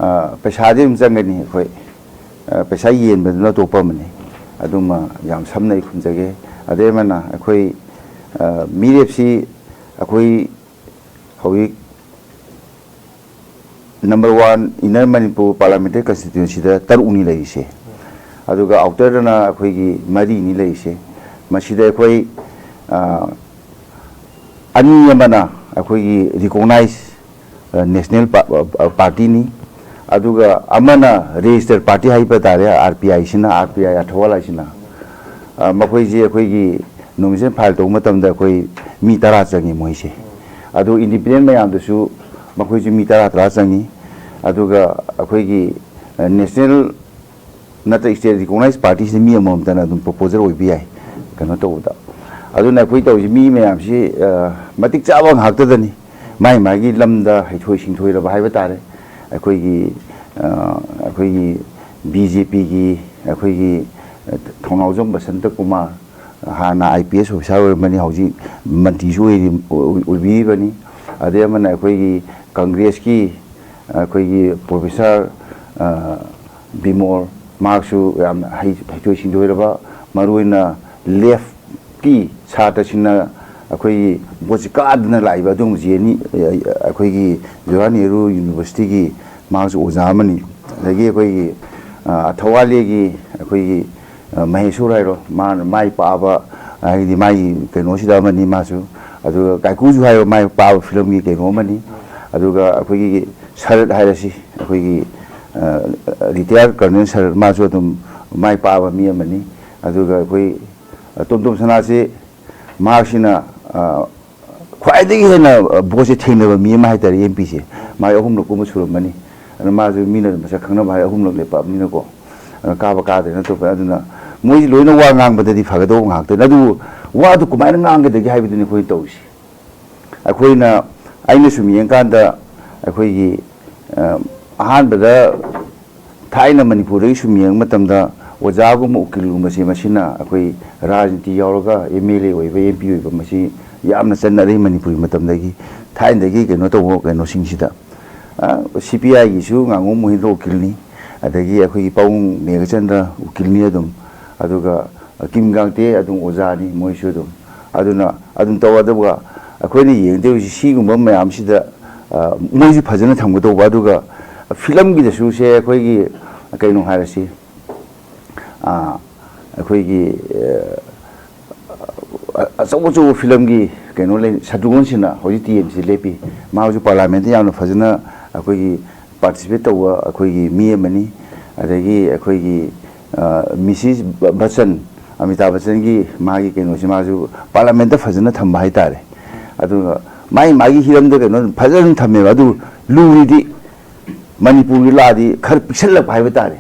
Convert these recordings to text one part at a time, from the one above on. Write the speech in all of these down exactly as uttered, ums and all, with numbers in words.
ꯑ, ꯄꯩꯁꯥꯗꯤ ꯑꯗꯨꯝ ꯆꯪꯒꯅꯤ ꯑꯩꯈꯣꯏ꯫ ꯑ, ꯄꯩꯁꯥ ꯌꯦꯟꯕꯗꯨꯅ ꯑꯇꯣꯞꯄ ꯑꯃꯅꯤ꯫ ꯑꯗꯨꯃ ꯌꯥꯝ ꯁꯝꯅ ꯑꯩ ꯈꯨꯝꯖꯒꯦ꯫ ꯑꯗꯩ ꯑꯃꯅ ꯑꯩꯈꯣꯏ, ꯑ, ꯃꯤꯔꯦꯞꯁꯤ ꯑꯩꯈꯣꯏ ꯍꯧꯖꯤꯛ number one, Inner Manipur Parliamentary Constituencyꯗ ꯇꯔꯨꯛꯅꯤ ꯂꯩꯔꯤꯁꯦ꯫ ꯑꯗꯨꯒ outerꯗꯅ ꯑꯩꯈꯣꯏꯒꯤ ꯃꯔꯤꯅꯤ ꯂꯩꯔꯤꯁꯦ꯫ ꯃꯁꯤꯗ ꯑꯩꯈꯣꯏ, ꯑ, ꯑꯅꯤ ꯑꯃꯅ ꯑꯩꯈꯣꯏꯒꯤ recognize, ꯑ, national pa-, ꯑ, partyꯅꯤ꯫ ꯑꯗꯨꯒ ꯑꯃꯅ registered party ꯍꯥꯏꯕ ꯇꯥꯔꯦ, RPIꯁꯤꯅ, RPI ꯑꯊꯋꯥꯜ ꯍꯥꯏꯁꯤꯅ꯫ ꯑ, ꯃꯈꯣꯏꯁꯤ ꯑꯩꯈꯣꯏꯒꯤ nomination file ꯇꯧꯕ ꯃꯇꯝꯗ ꯑꯩꯈꯣꯏ ꯃꯤ ꯇꯔꯥ ꯆꯪꯉꯤ ꯃꯣꯏꯁꯦ꯫ ꯑꯗꯨ independent ꯃꯌꯥꯝꯗꯁꯨ ꯃꯈꯣꯏꯁꯨ ꯃꯤ ꯇꯔꯥ, ꯇꯔꯥ ꯆꯪꯉꯤ꯫ ꯑꯗꯨꯒ ꯑꯩꯈꯣꯏꯒꯤ, ꯑ, national ꯅꯠꯇ꯭ꯔ state recognize partyꯁꯤꯗ ꯃꯤ ꯑꯃꯃꯝꯇꯅ ꯑꯗꯨꯝ proposal ꯑꯣꯏꯕ ꯌꯥꯏ, ꯀꯩꯅꯣ ꯇꯧꯕꯗ꯫ ꯑꯗꯨꯅ ꯑꯩꯈꯣꯏ ꯇꯧꯔꯤꯁꯤ ꯃꯤ ꯃꯌꯥꯝꯁꯤ, ꯑ, ꯃꯇꯤꯛ ꯆꯥꯕ ꯉꯥꯛꯇꯗꯅꯤ꯫ ꯃꯥꯏ ꯃꯥꯒꯤ ꯂꯝꯗ ꯍꯩꯊꯣꯏ ꯁꯤꯡꯊꯣꯏꯔꯕ ꯍꯥꯏꯕ ꯇꯥꯔꯦ꯫ ꯑꯩꯈꯣꯏꯒꯤ, ꯑ, ꯑꯩꯈꯣꯏꯒꯤ BJPꯒꯤ ꯑꯩꯈꯣꯏꯒꯤ, ꯑ, ꯊꯧꯅꯥꯎꯖꯝ ꯕꯁꯟꯇ ꯀꯨꯃꯥꯔ, ꯍꯥꯟꯅ IPS officer ꯑꯣꯏꯔꯝꯕꯅꯤ, ꯍꯧꯖꯤꯛ ꯃꯟꯇ꯭ꯔꯤꯁꯨ ꯑꯣꯏꯔꯤ-, ꯑꯣꯏ-, ꯑꯣꯏꯕꯤꯔꯤꯕꯅꯤ꯫ ꯑꯗꯩ ꯑꯃꯅ ꯑꯩꯈꯣꯏꯒꯤ Congressꯀꯤ ꯑꯩꯈꯣꯏꯒꯤ professor, ꯑ, ꯕꯤꯃꯣꯜ, ꯃꯍꯥꯛꯁꯨ ꯌꯥꯝꯅ ꯍꯩ-, ꯍꯩꯊꯣꯏ ꯁꯤꯡꯊꯣꯏꯔꯕ, ꯃꯔꯨꯑꯣꯏꯅ leftꯀꯤ ꯁꯥꯇ꯭ꯔꯁꯤꯡꯅ ꯑꯩꯈꯣꯏꯒꯤ ꯚꯣꯠꯁꯤ ꯀꯥꯗꯨꯅ ꯂꯥꯛꯏꯕ ꯑꯗꯨꯒꯨꯝꯕꯁꯤ ꯑꯅꯤ, ꯑꯩꯈꯣꯏꯒꯤ ꯖꯋꯥꯍꯔ ꯅꯦꯍꯔꯨ Universityꯒꯤ ꯃꯍꯥꯛꯁꯨ ꯑꯣꯖꯥ ꯑꯃꯅꯤ꯫ ꯑꯗꯒꯤ ꯑꯩꯈꯣꯏꯒꯤ, ꯑ, ꯑꯊꯧꯋꯥꯂꯦꯒꯤ ꯑꯩꯈꯣꯏꯒꯤ, ꯑ, ꯃꯍꯦꯁꯣꯔ ꯍꯥꯏꯔꯣ, ꯃꯥꯅ ꯃꯥꯏ ꯄꯥꯛꯑꯕ, ꯍꯥꯏꯗꯤ ꯃꯥꯒꯤ ꯀꯩꯅꯣꯁꯤꯗ ꯑꯃꯅꯤ ꯃꯥꯁꯨ꯫ ꯑꯗꯨꯒ ꯀꯥꯏꯀꯨꯁꯨ ꯍꯥꯏꯔꯣ, ꯃꯥꯏ ꯄꯥꯛꯑꯕ filmꯒꯤ ꯀꯩꯅꯣ ꯑꯃꯅꯤ꯫ ꯑꯗꯨꯒ ꯑꯩꯈꯣꯏꯒꯤ ꯁꯔꯠ ꯍꯥꯏꯔꯁꯤ, ꯑꯩꯈꯣꯏꯒꯤ, ꯑ, retired Colonel ꯁꯔꯠ, ꯃꯥꯁꯨ ꯑꯗꯨꯝ ꯃꯥꯏ ꯄꯥꯛꯑꯕ ꯃꯤ ꯑꯃꯅꯤ꯫ ꯑꯗꯨꯒ ꯑꯩꯈꯣꯏ, ꯑ, ꯇꯣꯝ ꯇꯣꯝ ꯁꯅꯥꯁꯤ, ꯃꯍꯥꯛꯁꯤꯅ, ꯑ, ꯈ꯭ꯋꯥꯏꯗꯒꯤ ꯍꯦꯟꯅ, ꯑ, ꯚꯣꯠꯁꯦ ꯊꯦꯡꯅꯕ ꯃꯤ ꯑꯃ ꯍꯥꯏꯇꯥꯔꯦ, MPꯁꯦ꯫ ꯃꯥꯒꯤ ꯑꯍꯨꯝꯂꯛ ꯀꯨꯝꯕ ꯁꯨꯔꯝꯃꯅꯤ꯫ ꯑꯗꯨ ꯃꯥꯁꯨ ꯃꯤꯅ ꯃꯁꯛ ꯈꯪꯅꯕ ꯍꯥꯏ, ꯑꯍꯨꯝꯂꯛ ꯂꯦꯞꯄꯛꯑꯕꯅꯤꯅꯀꯣ꯫ ꯑꯗꯨ ꯀꯥꯕ ꯀꯥꯗ꯭ꯔꯦ ꯅꯠꯇ꯭ꯔꯣ? ꯑꯗꯨꯅ ꯃꯣꯏꯁꯤ ꯂꯣꯏꯅ ꯋꯥ ꯉꯥꯡꯕꯗꯗꯤ ꯐꯒꯗꯧꯕ ꯉꯥꯛꯇꯅꯤ꯫ ꯑꯗꯨꯕꯨ ꯋꯥꯗꯨ ꯀꯃꯥꯏꯅ ꯉꯥꯡꯒꯗꯒꯦ ꯍꯥꯏꯕꯗꯨꯅꯤ ꯑꯩꯈꯣꯏꯅ ꯇꯧꯔꯤꯁꯤ꯫ ꯑꯩꯈꯣꯏꯅ, ꯑꯩꯅ ꯁꯨꯝ ꯌꯦꯡꯀꯥꯟꯗ ꯑꯩꯈꯣꯏꯒꯤ, ꯑ, ꯑꯍꯥꯟꯕꯗ ꯊꯥꯏꯅ ꯃꯅꯤꯄꯨꯔꯗꯒꯤ ꯁꯨꯝ ꯌꯦꯡꯕ ꯃꯇꯝꯗ ꯑꯣꯖꯥꯒꯨꯝꯕ ꯎꯀꯤꯜꯒꯨꯝꯕꯁꯦ ꯃꯁꯤꯅ ꯑꯩꯈꯣꯏ ꯔꯥꯖꯅꯤꯇꯤ ꯌꯥꯎꯔꯒ MLA ꯑꯣꯏꯕ, MP ꯑꯣꯏꯕ ꯃꯁꯤ ꯌꯥꯝꯅ ꯆꯠꯅꯔꯛꯏ ꯃꯅꯤꯄꯨꯔꯒꯤ ꯃꯇꯝꯗꯒꯤ꯫ ꯊꯥꯏꯅꯗꯒꯤ ꯀꯩꯅꯣ ꯇꯧꯕ ꯀꯩꯅꯣꯁꯤꯡꯁꯤꯗ꯫ ꯁꯤ ꯄꯤ ꯑꯥꯏꯒꯤꯁꯨ ꯉꯥꯉꯣꯝ ꯃꯣꯍꯤꯟꯗ꯭ꯔꯣ ꯎꯀꯤꯜꯅꯤ, ꯑꯗꯒꯤ ꯑꯩꯈꯣꯏꯒꯤ ꯄꯥꯕꯨꯡ ꯃꯦꯘꯆꯟꯗ꯭ꯔ ꯎꯀꯤꯜꯅꯤ ꯑꯗꯨꯝ, ꯑꯗꯨꯒ ꯀꯤꯝ ꯒꯥꯡꯇꯦ ꯑꯗꯨꯝ ꯑꯣꯖꯥꯅꯤ ꯃꯣꯏꯁꯨ ꯑꯗꯨꯝ꯫ ꯑꯗꯨꯅ ꯑꯗꯨꯝ ꯇꯧ꯫ ꯑꯗꯨꯒ ꯑꯩꯈꯣꯏꯅ ꯌꯦꯡꯗꯣꯏꯁꯤ ꯁꯤꯒꯨꯝꯕ ꯃꯌꯥꯝꯁꯤꯗ, ꯑ, ꯃꯣꯏꯁꯨ ꯐꯖꯅ ꯊꯝꯒꯗꯧꯕ꯫ ꯑꯗꯨꯒ ꯐꯤꯂꯝꯒꯤꯗꯁꯨ ꯁꯦ ꯑꯩꯈꯣꯏꯒꯤ ꯀꯩꯅꯣ ꯍꯥꯏꯔꯁꯤ, ꯑ, ꯑꯩꯈꯣꯏꯒꯤ, ꯑ, ꯑ-, ꯑꯆꯧ ꯑꯆꯧꯕ ꯐꯤꯂꯝꯒꯤ ꯀꯩꯅꯣ ꯂꯩ, ꯁꯇ꯭ꯔꯨꯘ꯭ꯟ ꯁꯤꯟꯍꯥ ꯍꯧꯖꯤꯛ ꯇꯤ ꯑꯦꯝ ꯁꯤ ꯂꯦꯞꯄꯤ꯫ ꯃꯥꯁꯨ ꯄꯥꯔꯂꯥꯃꯦꯟꯇ ꯌꯥꯝꯅ ꯐꯖꯅ ꯑꯩꯈꯣꯏꯒꯤ ꯄꯥꯔꯇꯤꯁꯤꯄꯦꯠ ꯇꯧꯕ ꯑꯩꯈꯣꯏꯒꯤ ꯃꯤ ꯑꯃꯅꯤ꯫ ꯑꯗꯒꯤ ꯑꯩꯈꯣꯏꯒꯤ, ꯑ, ꯃꯤꯁꯤꯁ ꯕ-, ꯕꯆꯟ, ꯑꯃꯤꯇꯥꯕ ꯕꯆꯟꯒꯤ ꯃꯥꯒꯤ ꯀꯩꯅꯣꯁꯤ ꯃꯥꯁꯨ ꯄꯥꯔꯂꯥꯃꯦꯟꯇ ꯐꯖꯅ ꯊꯝꯕ ꯍꯥꯏꯇꯥꯔꯦ꯫ ꯑꯗꯨꯒ ꯃꯥꯒꯤ ꯃꯥꯒꯤ ꯍꯤꯔꯝꯗ ꯀꯩꯅꯣ ꯐꯖꯅ ꯊꯝꯃꯦꯕ꯫ ꯑꯗꯨ ꯂꯨꯔꯤꯗꯤ ꯃꯅꯤꯄꯨꯔꯒꯤ ꯂꯥꯗꯤ ꯈꯔ ꯄꯤꯛꯁꯜꯂꯛꯄ ꯍꯥꯏꯕ ꯇꯥꯔꯦ꯫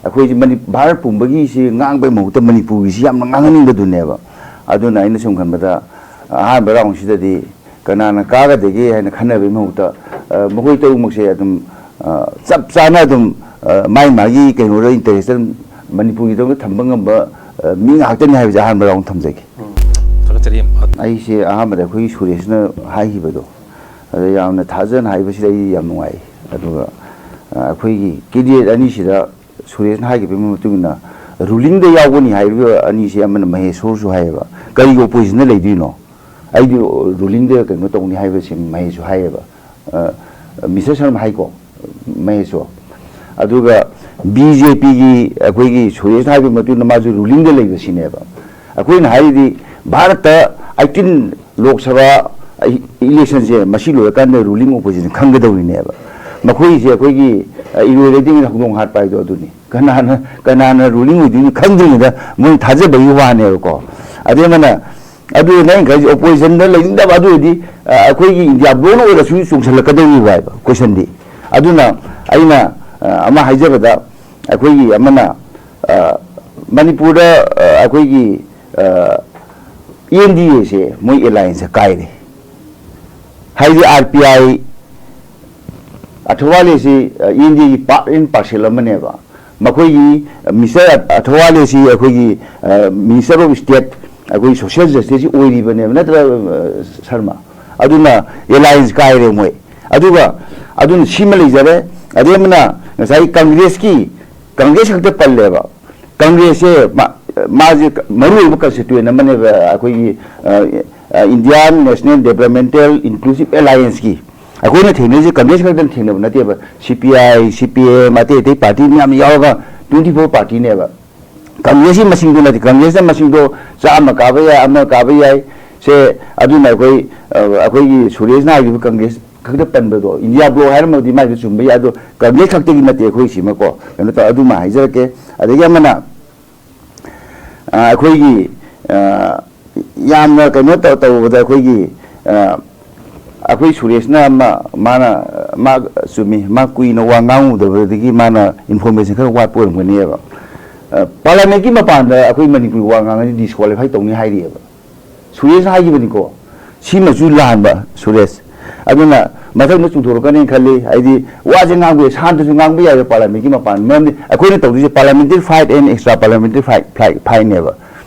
ꯑꯩꯈꯣꯏꯁꯤ ꯃꯅꯤ-, ꯚꯥꯔꯠ ꯄꯨꯝꯕꯒꯤꯁꯤ ꯉꯥꯡꯕꯩ ꯃꯍꯨꯠꯇ ꯃꯅꯤꯄꯨꯔꯒꯤꯁꯤ ꯌꯥꯝꯅ ꯉꯥꯡꯍꯟꯅꯤꯡꯕꯗꯨꯅꯦꯕ꯫ ꯑꯗꯨꯅ ꯑꯩꯅ ꯁꯨꯝ ꯈꯟꯕꯗ, ꯑꯍꯥꯟꯕ ꯔꯥꯎꯟꯁꯤꯗꯗꯤ ꯀꯅꯥꯅ ꯀꯥꯒꯗꯒꯦ ꯍꯥꯏꯅ ꯈꯟꯅꯕꯒꯤ ꯃꯍꯨꯠꯇ, ꯑ, ꯃꯈꯣꯏ ꯇꯔꯨꯛꯃꯛꯁꯦ ꯑꯗꯨꯝ, ꯑ, ꯆꯞ ꯆꯥꯅ ꯑꯗꯨꯝ, ꯑ, ꯃꯥꯏ ꯃꯥꯒꯤ ꯀꯩꯅꯣꯗ ꯏꯟꯇꯔꯦꯁꯇ ꯑꯗꯨꯝ ꯃꯅꯤꯄꯨꯔꯒꯤꯗꯃꯛꯇ ꯊꯝꯕ ꯉꯝꯕ, ꯑ, ꯃꯤ ꯉꯥꯛꯇꯅꯤ ꯍꯥꯏꯕꯁꯦ ꯑꯍꯥꯟꯕ ꯔꯥꯎꯟ ꯊꯝꯖꯒꯦ꯫ ꯎꯝ, ꯊꯥꯒꯠꯆꯔꯤ꯫ ꯑꯩꯁꯦ ꯑꯍꯥꯟꯕꯗ ꯑꯩꯈꯣꯏꯒꯤ ꯁꯨꯔꯦꯁꯅ ꯍꯥꯏꯈꯤꯕꯗꯣ, ꯑꯗ ꯌꯥꯝꯅ ꯊꯥꯖꯅ ꯍꯥꯏꯕꯁꯤꯗ ꯑꯩ ꯌꯥꯝ ꯅꯨꯡꯉꯥꯏ꯫ ꯑꯗꯨꯒ, ꯑ, ꯑꯩꯈꯣꯏꯒꯤ ꯀꯦꯟꯗꯤꯗꯦꯠ ꯑꯅꯤꯁꯤꯗ ꯁꯨꯔꯦꯁꯅ ꯍꯥꯏꯈꯤꯕꯒꯤ ꯃꯇꯨꯡ ꯏꯟꯅ ꯔꯨꯂꯤꯡꯗ ꯌꯥꯎꯒꯅꯤ ꯍꯥꯏꯔꯤꯕ ꯑꯅꯤꯁꯦ ꯑꯃꯅ ꯃꯍꯦꯁꯣꯔꯁꯨ ꯍꯥꯏꯌꯦꯕ, ꯀꯔꯤꯒꯤ ꯑꯣꯄꯣꯖꯤꯁꯟꯗ ꯂꯩꯗꯣꯏꯅꯣ? ꯑꯩꯗꯤ ꯔꯨꯂꯤꯡꯗ ꯀꯩꯅꯣ ꯇꯧꯅꯤ ꯍꯥꯏꯕꯁꯤ ꯃꯍꯦꯁꯁꯨ ꯍꯥꯏꯌꯦꯕ꯫ ꯑ, ꯃꯤꯁꯇꯔ ꯁꯔꯃ ꯍꯥꯏꯀꯣ, ꯃꯍꯦꯁꯁꯨ꯫ ꯑꯗꯨꯒ ꯕꯤ ꯖꯦ ꯄꯤꯒꯤ ꯑꯩꯈꯣꯏꯒꯤ ꯁꯨꯔꯦꯁꯅ ꯍꯥꯏꯕꯒꯤ ꯃꯇꯨꯡ ꯏꯟꯅ ꯃꯥꯁꯨ ꯔꯨꯂꯤꯡꯗ ꯂꯩꯕ ꯁꯤꯅꯦꯕ꯫ ꯑꯩꯈꯣꯏꯅ ꯍꯥꯏꯔꯤꯗꯤ ꯚꯥꯔꯠꯇ ꯑꯩꯠꯇꯤꯟ ꯂꯣꯛ ꯁꯚꯥ ꯏꯂꯦꯛꯁꯟꯁꯦ ꯃꯁꯤ ꯂꯣꯏꯔꯀꯥꯟꯗ ꯔꯨꯂꯤꯡ ꯑꯣꯄꯣꯖꯤꯁꯟ ꯈꯪꯒꯗꯧꯔꯤꯅꯦꯕ꯫ ꯃꯈꯣꯏꯁꯦ ꯑꯩꯈꯣꯏꯒꯤ, ꯑ, ꯏꯔꯣꯏ ꯂꯩꯗꯤꯡꯒꯤ ꯍꯧꯗꯣꯡ ꯍꯥꯠꯄ ꯍꯥꯏꯗꯣ ꯑꯗꯨꯅꯤ꯫ ꯀꯅꯥꯅ, ꯀꯅꯥꯅ ꯔꯨꯂꯤꯡ ꯑꯣꯏꯗꯣꯏꯅꯣ ꯈꯪꯗ꯭ꯔꯤꯉꯩꯗ ꯃꯣꯏ ꯊꯥꯖꯕꯒꯤ ꯋꯥꯅꯦꯕꯀꯣ꯫ ꯑꯗꯩ ꯑꯃꯅ, ꯑꯗꯨ ꯅꯪ ꯈꯔꯁꯤ ꯑꯣꯄꯣꯖꯤꯁꯟꯗ ꯂꯩꯅꯤꯡꯗꯕ ꯑꯗꯨ ꯑꯣꯏꯔꯗꯤ, ꯑ, ꯑꯩꯈꯣꯏꯒꯤ ꯏꯟꯗꯤꯌꯥ ꯕ꯭ꯂꯣꯛ ꯑꯣꯏꯔꯁꯨ ꯆꯣꯡꯁꯤꯜꯂꯛꯀꯗꯧꯔꯤꯕ ꯍꯥꯏꯕ ꯀꯣꯏꯁꯟꯗꯤ꯫ ꯑꯗꯨꯅ ꯑꯩꯅ, ꯑ, ꯑꯃ ꯍꯥꯏꯖꯕꯗ, ꯑꯩꯈꯣꯏꯒꯤ ꯑꯃꯅ, ꯑ, ꯃꯅꯤꯄꯨꯔꯗ, ꯑ, ꯑꯩꯈꯣꯏꯒꯤ, ꯑ, ꯑꯦꯟ ꯗꯤ ꯑꯦꯁꯦ ꯃꯣꯏ ꯑꯦꯂꯥꯏꯟꯁꯁꯦ ꯀꯥꯏꯔꯦ꯫ ꯍꯥꯏꯗꯤ ꯑꯥꯔ ꯄꯤ ꯑꯥꯏ ꯑꯊꯋꯥꯂꯦꯁꯤ, ꯑ, ꯑꯦꯟ ꯗꯤ ꯑꯦꯒꯤ ꯄꯥꯔꯠ ꯑꯦꯟ ꯄꯥꯔꯁꯦꯜ ꯑꯃꯅꯦꯕ꯫ ꯃꯈꯣꯏꯒꯤ, ꯑ, ꯃꯤꯁꯇꯔ ꯑꯊꯋꯥꯂꯦꯁꯤ ꯑꯩꯈꯣꯏꯒꯤ, ꯑ, ꯃꯤꯅꯤꯁꯇꯔ ꯑꯣꯐ ꯁ꯭ꯇꯦꯠ, ꯑꯩꯈꯣꯏꯒꯤ ꯁꯣꯁꯤꯌꯦꯜ ꯖꯁꯇꯤꯁꯀꯤ ꯑꯣꯏꯔꯤꯕꯅꯦꯕ, ꯅꯠꯇ꯭ꯔ, ꯑ, ꯁꯔꯃ? ꯑꯗꯨꯅ ꯑꯦꯂꯥꯏꯟꯁ ꯀꯥꯏꯔꯦ ꯃꯣꯏ꯫ ꯑꯗꯨꯒ ꯑꯗꯨꯅ ꯁꯤꯃ ꯂꯩꯖꯔꯦ꯫ ꯑꯗꯩ ꯑꯃꯅ ꯉꯁꯥꯏ ꯀꯪꯒ꯭ꯔꯦꯁꯀꯤ, ꯀꯪꯒ꯭ꯔꯦꯁ ꯈꯛꯇ ꯄꯜꯂꯦꯕ꯫ ꯀꯪꯒ꯭ꯔꯦꯁꯁꯦ ꯃꯥ-, ꯃꯥꯁꯦ ꯃꯔꯨꯑꯣꯏꯕ ꯀꯟꯁꯇꯤꯇ꯭ꯋꯦꯟ ꯑꯃꯅꯦꯕ ꯑꯩꯈꯣꯏꯒꯤ, ꯑ, ꯑ, ꯏꯟꯗꯤꯌꯥꯟ ꯅꯦꯁꯅꯦꯜ ꯗꯦꯕꯂꯞꯃꯦꯟꯇꯦꯜ ꯏꯟꯀ꯭ꯂꯨꯁꯤꯞ ꯑꯦꯂꯥꯏꯌꯦꯟꯁꯀꯤ꯫ ꯑꯩꯈꯣꯏꯅ ꯊꯦꯡꯅꯔꯤꯁꯦ ꯀꯪꯒ꯭ꯔꯦꯁ ꯈꯛꯇꯅ ꯊꯦꯡꯅꯕ ꯅꯠꯇꯦꯕ꯫ ꯁꯤ ꯄꯤ ꯑꯥꯏ, ꯁꯤ ꯄꯤ ꯑꯦꯝ, ꯑꯇꯩ ꯑꯇꯩ ꯄꯥꯔꯇꯤ ꯃꯌꯥꯝ ꯌꯥꯎꯔꯒ ꯇ꯭ꯋꯦꯟꯇꯤ ꯐꯣꯔ ꯄꯥꯔꯇꯤꯅꯦꯕ꯫ ꯀꯪꯒ꯭ꯔꯦꯁꯀꯤ ꯃꯁꯤꯡꯗꯣ ꯅꯠꯇꯦ, ꯀꯪꯒ꯭ꯔꯦꯁꯅ ꯃꯁꯤꯡꯗꯣ ꯆꯥꯝꯃ ꯀꯥꯕ ꯌꯥꯏ, ꯑꯃ ꯀꯥꯕ ꯌꯥꯏ꯫ ꯁꯦ, ꯑꯗꯨꯅ ꯑꯩꯈꯣꯏ, ꯑ, ꯑꯩꯈꯣꯏꯒꯤ ꯁꯨꯔꯦꯁꯅ ꯍꯥꯏꯈꯤꯕ ꯀꯪꯒ꯭ꯔꯦꯁ ꯈꯛꯇ ꯄꯟꯕꯗꯣ, ꯏꯟꯗꯤꯌꯥ ꯕ꯭ꯂꯣꯛ ꯍꯥꯏꯔꯝꯃꯕꯗꯤ ꯃꯥꯏꯗꯣ ꯆꯨꯝꯕ ꯌꯥꯏ꯫ ꯑꯗꯣ ꯀꯪꯒ꯭ꯔꯦꯁ ꯈꯛꯇꯒꯤ ꯅꯠꯇꯦ ꯑꯩꯈꯣꯏ ꯁꯤꯃꯀꯣ꯫ ꯀꯩꯅꯣ ꯇꯧ-, ꯑꯗꯨꯃ ꯍꯥꯏꯖꯔꯛꯀꯦ꯫ ꯑꯗꯒꯤ ꯑꯃꯅ, ꯑ, ꯑꯩꯈꯣꯏꯒꯤ, ꯑ, ꯌꯥꯝꯅ ꯀꯩꯅꯣ ꯇꯧ-, ꯇꯧꯕꯗ ꯑꯩꯈꯣꯏꯒꯤ, ꯑ, ꯑꯩꯈꯣꯏ ꯁꯨꯔꯦꯁꯅ ꯑꯃ, ꯃꯥꯅ, ꯃꯥ ꯆꯨꯝꯃꯤ, ꯃꯥ ꯀꯨꯏꯅ ꯋꯥ ꯉꯥꯡꯉꯨꯗꯕꯗꯒꯤ ꯃꯥꯅ ꯏꯟꯐꯣꯔꯃꯦꯁꯟ ꯈꯔ ꯋꯥꯠꯄ ꯑꯣꯏꯔꯝꯒꯅꯦꯕ꯫ ꯑ, ꯄꯥꯔꯂꯥꯃꯦꯟꯠꯀꯤ ꯃꯄꯥꯟꯗ ꯑꯩꯈꯣꯏ ꯃꯅꯤꯄꯨꯔꯤ ꯋꯥ ꯉꯥꯡꯉꯗꯤ ꯗꯤꯁꯀ꯭ꯋꯥꯂꯤꯐꯥꯏ ꯇꯧꯅꯤ ꯍꯥꯏꯔꯤꯑꯕ꯫ ꯁꯨꯔꯦꯁꯅ ꯍꯥꯏꯈꯤꯕꯅꯤꯀꯣ꯫ ꯁꯤꯃꯁꯨ ꯂꯥꯟꯕ, ꯁꯨꯔꯦꯁ꯫ ꯑꯗꯨꯅ ꯃꯊꯪꯗ ꯆꯨꯝꯊꯣꯔꯛꯀꯅꯤ ꯈꯜꯂꯤ꯫ ꯍꯥꯏꯗꯤ ꯋꯥꯁꯦ ꯉꯥꯡꯕ ꯌꯥꯏ, ꯁꯥꯟꯇꯁꯨ ꯉꯥꯡꯕ ꯌꯥꯏꯕ ꯄꯥꯔꯂꯥꯃꯦꯟꯠꯀꯤ ꯃꯄꯥꯟ꯫ ꯃꯔꯝꯗꯤ ꯑꯩꯈꯣꯏꯅ ꯇꯧꯗꯣꯏꯁꯦ parliamentary fight and extra parliamentary fight, fight, fight ꯅꯦꯕ꯫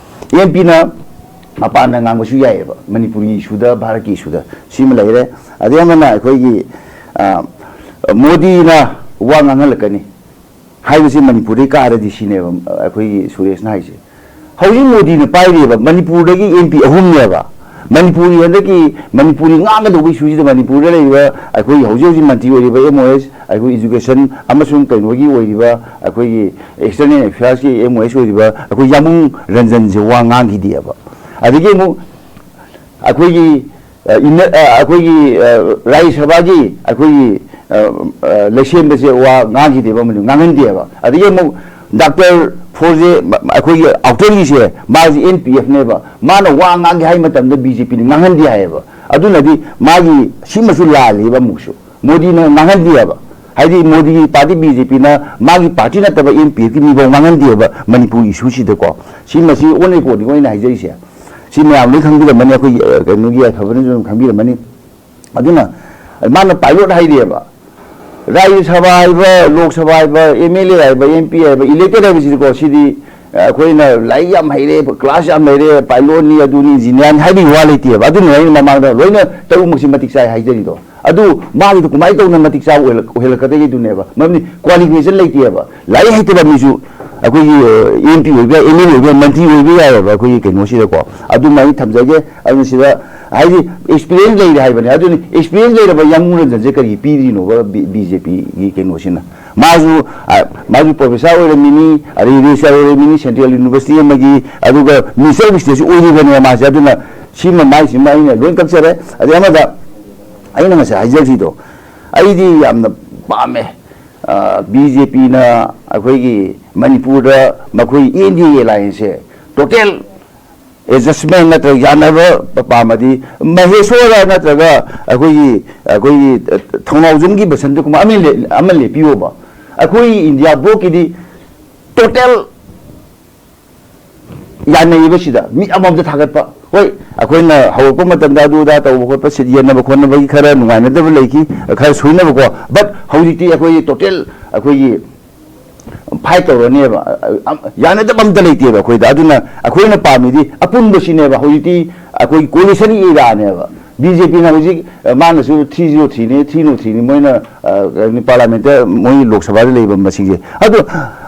ꯑꯦꯝ ꯄꯤꯅ ꯃꯄꯥꯟꯗ ꯉꯥꯡꯕꯁꯨ ꯌꯥꯏꯑꯕ, ꯃꯅꯤꯄꯨꯔꯒꯤ ꯏꯁꯨꯗ, ꯚꯥꯔꯠꯀꯤ ꯏꯁꯨꯗ꯫ ꯁꯤꯃ ꯂꯩꯔꯦ꯫ ꯑꯗꯩ ꯑꯃꯅ ꯑꯩꯈꯣꯏꯒꯤ, ꯑ, ꯃꯣꯗꯤꯅ ꯋꯥ ꯉꯥꯡꯍꯜꯂꯛꯀꯅꯤ ꯍꯥꯏꯕꯁꯤ ꯃꯅꯤꯄꯨꯔꯗꯩ ꯀꯥꯔꯗꯤ ꯁꯤꯅꯦꯕ, ꯑ, ꯑꯩꯈꯣꯏꯒꯤ ꯁꯨꯔꯦꯁꯅ ꯍꯥꯏꯁꯦ꯫ ꯍꯧꯖꯤꯛ ꯃꯣꯗꯤꯅ ꯄꯥꯏꯔꯤꯕ ꯃꯅꯤꯄꯨꯔꯗꯒꯤ ꯑꯦꯝ ꯄꯤ ꯑꯍꯨꯝꯅꯦꯕ꯫ ꯃꯅꯤꯄꯨꯔꯒꯤ ꯍꯟꯗꯛꯀꯤ ꯃꯅꯤꯄꯨꯔꯤ ꯉꯥꯡꯒꯗꯧꯕ ꯏꯁꯨꯁꯤꯗ ꯃꯅꯤꯄꯨꯔꯗ ꯂꯩꯔꯤꯕ ꯑꯩꯈꯣꯏꯒꯤ ꯍꯧꯖꯤꯛ ꯍꯧꯖꯤꯛ ꯃꯟꯇ꯭ꯔꯤ ꯑꯣꯏꯔꯤꯕ ꯑꯦꯝ ꯑꯣ ꯑꯦꯁ, ꯑꯩꯈꯣꯏ ꯏꯖꯨꯀꯦꯁꯟ ꯑꯃꯁꯨꯡ ꯀꯩꯅꯣꯒꯤ ꯑꯣꯏꯔꯤꯕ, ꯑꯩꯈꯣꯏꯒꯤ ꯑꯦꯛꯁꯇꯔꯅꯦꯜ ꯑꯦꯐꯤꯌꯔꯁꯀꯤ ꯑꯦꯝ ꯑꯣ ꯑꯦꯁ ꯑꯣꯏꯔꯤꯕ ꯑꯩꯈꯣꯏ ꯌꯥꯃꯨꯡ ꯔꯟꯖꯟꯁꯦ ꯋꯥ ꯉꯥꯡꯈꯤꯗꯦꯕ꯫ ꯑꯗꯒꯤ ꯑꯃꯨꯛ ꯑꯩꯈꯣꯏꯒꯤ, ꯑ, ꯏꯟꯅ-, ꯑ, ꯑꯩꯈꯣꯏꯒꯤ, ꯑ, ꯔꯥꯖ꯭ꯌ ꯁꯚꯥꯒꯤ ꯑꯩꯈꯣꯏꯒꯤ, ꯑ, ꯑ, ꯂꯩꯁꯦꯝꯕꯁꯦ ꯋꯥ ꯉꯥꯡꯈꯤꯗꯦꯕ, ꯑꯃꯅꯤ ꯉꯥꯡꯍꯟꯗꯦꯕ꯫ ꯑꯗꯒꯤ ꯑꯃꯨꯛ ꯗꯥꯛꯇꯔ ꯐꯣꯔꯖꯦ, ꯃ-, ꯑꯩꯈꯣꯏꯒꯤ ꯑꯥꯎꯇꯔꯒꯤꯁꯦ, ꯃꯥꯁꯦ ꯑꯦꯟ ꯄꯤ ꯑꯦꯐꯅꯦꯕ, ꯃꯥꯅ ꯋꯥ ꯉꯥꯡꯒꯦ ꯍꯥꯏ ꯃꯇꯝꯗ ꯕꯤ ꯖꯦ ꯄꯤꯅ ꯉꯥꯡꯍꯟꯗꯦ ꯍꯥꯏꯌꯦꯕ꯫ ꯑꯗꯨꯅꯗꯤ ꯃꯥꯒꯤ ꯁꯤꯃꯁꯨ ꯂꯥꯜꯂꯤꯕ ꯑꯃꯨꯛꯁꯨ꯫ ꯃꯣꯗꯤꯅ ꯉꯥꯡꯍꯟꯗꯦꯕ꯫ ꯍꯥꯏꯗꯤ ꯃꯣꯗꯤꯒꯤ ꯄꯥꯔꯇꯤ ꯕꯤ ꯖꯦ ꯄꯤꯅ ꯃꯥꯒꯤ ꯄꯥꯔꯇꯤ ꯅꯠꯇꯕ ꯑꯦꯟ ꯄꯤ ꯑꯦꯐꯀꯤ ꯃꯤꯐꯥꯎ ꯉꯥꯡꯍꯟꯗꯦꯕ ꯃꯅꯤꯄꯨꯔ ꯏꯁꯨꯁꯤꯗꯀꯣ꯫ ꯁꯤ ꯃꯁꯤ ꯑꯣꯟ ꯔꯦꯀꯣꯔꯗꯅꯤꯀꯣ ꯑꯩꯅ ꯍꯥꯏꯖꯔꯤꯁꯦ꯫ ꯁꯤ ꯃꯌꯥꯝ ꯂꯣꯏ ꯈꯪꯕꯤꯔꯝꯃꯅꯤ, ꯑꯩꯈꯣꯏꯒꯤ, ꯑ, ꯀꯩꯅꯣꯒꯤ ꯑꯐꯕꯅꯁꯨ ꯑꯗꯨꯝ ꯈꯪꯕꯤꯔꯝꯃꯅꯤ꯫ ꯑꯗꯨꯅ ꯃꯥꯅ ꯄꯥꯏꯂꯣꯠ ꯍꯥꯏꯔꯤꯑꯕ꯫ ꯔꯥꯖ꯭ꯌ ꯁꯚꯥ ꯍꯥꯏꯕ, ꯂꯣꯛ ꯁꯚꯥ ꯍꯥꯏꯕ, ꯑꯦꯝ ꯑꯦꯜ ꯑꯦ ꯍꯥꯏꯕ, ꯑꯦꯝ ꯄꯤ ꯍꯥꯏꯕ, ꯏꯂꯦꯛꯇꯦꯠ ꯍꯥꯏꯕꯁꯤꯗꯤꯀꯣ, ꯁꯤꯗꯤ, ꯑ, ꯑꯩꯈꯣꯏꯅ ꯂꯥꯏꯔꯤꯛ ꯌꯥꯝ ꯍꯩꯔꯦ, ꯀ꯭ꯂꯥꯁ ꯌꯥꯝ ꯂꯩꯔꯦ, ꯄꯥꯏꯂꯣꯠꯅꯤ, ꯑꯗꯨꯅꯤ, ꯏꯟꯖꯤꯅꯤꯌꯥꯔꯅꯤ ꯍꯥꯏꯕꯒꯤ ꯋꯥ ꯂꯩꯇꯦꯕ꯫ ꯑꯗꯨꯅ ꯑꯩꯅ ꯃꯃꯥꯡꯗ ꯂꯣꯏꯅ ꯇꯔꯨꯛꯃꯛꯁꯤ ꯃꯇꯤꯛ ꯆꯥꯏ ꯍꯥꯏꯖꯔꯤꯗꯣ꯫ ꯑꯗꯨ ꯃꯥꯒꯤꯗꯨ ꯀꯃꯥꯏꯅ ꯇꯧꯅ ꯃꯇꯤꯛ ꯆꯥꯕ ꯑꯣꯏꯍꯜꯂꯛ-, ꯑꯣꯏꯍꯜꯂꯛꯀꯗꯒꯦꯗꯨꯅꯦꯕ꯫ ꯃꯔꯝꯗꯤ qualification ꯂꯩꯇꯦꯕ꯫ ꯂꯥꯏꯔꯤꯛ ꯍꯩꯇꯕ ꯃꯤꯁꯨ ꯑꯩꯈꯣꯏꯒꯤ, ꯑ, M P ꯑꯣꯏꯕ ꯌꯥꯏ, M L A ꯑꯣꯏꯕ ꯌꯥꯏ, ꯃꯟꯇ꯭ꯔꯤ ꯑꯣꯏꯕ ꯌꯥꯏꯑꯕ ꯑꯩꯈꯣꯏꯒꯤ ꯀꯩꯅꯣꯁꯤꯗꯀꯣ꯫ ꯑꯗꯨꯃꯥꯏꯅ ꯊꯝꯖꯒꯦ꯫ ꯑꯗꯨꯅ ꯁꯤꯗ ꯍꯥꯏꯗꯤ experience ꯂꯩꯔꯦ ꯍꯥꯏꯕꯅꯦ꯫ ꯑꯗꯨꯅꯤ experience ꯂꯩꯔꯕ ꯌꯥꯝꯕꯨꯡ ꯔꯟꯖꯟꯁꯦ ꯀꯔꯤ ꯄꯤꯔꯤꯅꯣꯕ B-, B J P ꯒꯤ ꯀꯩꯅꯣꯁꯤꯅ? ꯃꯥꯁꯨ, ꯑ, ꯃꯥꯁꯨ professor ꯑꯣꯏꯔꯝꯃꯤꯅꯤ, ꯑꯗꯩ researcher ꯑꯣꯏꯔꯝꯃꯤꯅꯤ, central university ꯑꯃꯒꯤ, ꯑꯗꯨꯒ minister of stateꯁꯨ ꯑꯣꯏꯔꯤꯕꯅꯦ ꯃꯥꯁꯦ꯫ ꯑꯗꯨꯅ ꯁꯤꯃ ꯃꯥꯏꯁꯤꯃ ꯑꯩꯅ ꯂꯣꯏ ꯀꯛꯆꯔꯦ꯫ ꯑꯗꯩ ꯑꯃꯗ ꯑꯩꯅ ꯉꯁꯥꯏ ꯍꯥꯏꯖꯈꯤꯗꯣ, ꯑꯩꯗꯤ ꯌꯥꯝꯅ ꯄꯥꯝꯃꯦ꯫ ꯑ, B J Pꯅ ꯑꯩꯈꯣꯏꯒꯤ ꯃꯅꯤꯄꯨꯔꯗ ꯃꯈꯣꯏ N D A allianceꯁꯦ total adjustment ꯅꯠꯇ꯭ꯔꯒ ꯌꯥꯅꯕ ꯄꯥꯝꯃꯗꯤ ꯃꯍꯦꯁꯣꯔ ꯅꯠꯇ꯭ꯔꯒ ꯑꯩꯈꯣꯏꯒꯤ, ꯑꯩꯈꯣꯏꯒꯤ ꯊꯧꯅꯥꯎꯖꯝꯒꯤ ꯕꯁꯟꯇ ꯀꯨꯃꯥꯔ ꯑꯃ ꯂꯦ-, ꯑꯃ ꯂꯦꯞꯄꯤꯌꯣꯕ꯫ ꯑꯩꯈꯣꯏ ꯏꯟꯗꯤꯌꯥ ꯕ꯭ꯂꯣꯛꯀꯤꯗꯤ total ꯌꯥꯅꯩꯌꯦꯕ ꯁꯤꯗ ꯃꯤ ꯑꯃꯃꯝꯇ ꯊꯥꯒꯠꯄ꯫ ꯍꯣꯏ, ꯑꯩꯈꯣꯏꯅ ꯍꯧꯔꯛꯄ ꯃꯇꯝꯗ ꯑꯗꯨ ꯑꯗꯥ ꯇꯧꯕ ꯈꯣꯠꯄ, ꯁꯤꯠ ꯌꯦꯟꯅꯕ ꯈꯣꯠꯅꯕꯒꯤ ꯈꯔ ꯅꯨꯡꯉꯥꯏꯅꯗꯕ ꯂꯩꯈꯤ, ꯈꯔ ꯁꯣꯏꯅꯕꯀꯣ꯫ But ꯍꯧꯖꯤꯛꯇꯤ ꯑꯩꯈꯣꯏ total ꯑꯩꯈꯣꯏꯒꯤ fight ꯇꯧꯔꯅꯦꯕ꯫ ꯑ-, ꯑ-, ꯌꯥꯅꯗꯕ ꯑꯝꯇ ꯂꯩꯇꯦꯕ ꯑꯩꯈꯣꯏꯗ꯫ ꯑꯗꯨꯅ ꯑꯩꯈꯣꯏꯅ ꯄꯥꯝꯃꯤꯗꯤ ꯑꯄꯨꯟꯕꯁꯤꯅꯦꯕ꯫ ꯍꯧꯖꯤꯛꯇꯤ ꯑꯩꯈꯣꯏ coalitionꯒꯤ eraꯅꯦꯕ꯫ B J Pꯅ ꯍꯧꯖꯤꯛ, ꯑ, ꯃꯥꯅꯁꯨ three zero threeꯅꯤ, three no threeꯅꯤ, ꯃꯣꯏꯅ, ꯑ, ꯀꯩꯅꯣ, parliamentꯇ ꯃꯣꯏ ꯂꯣꯛ ꯁꯚꯥꯗ ꯂꯩꯕ ꯃꯁꯤꯡꯁꯦ꯫ ꯑꯗꯣ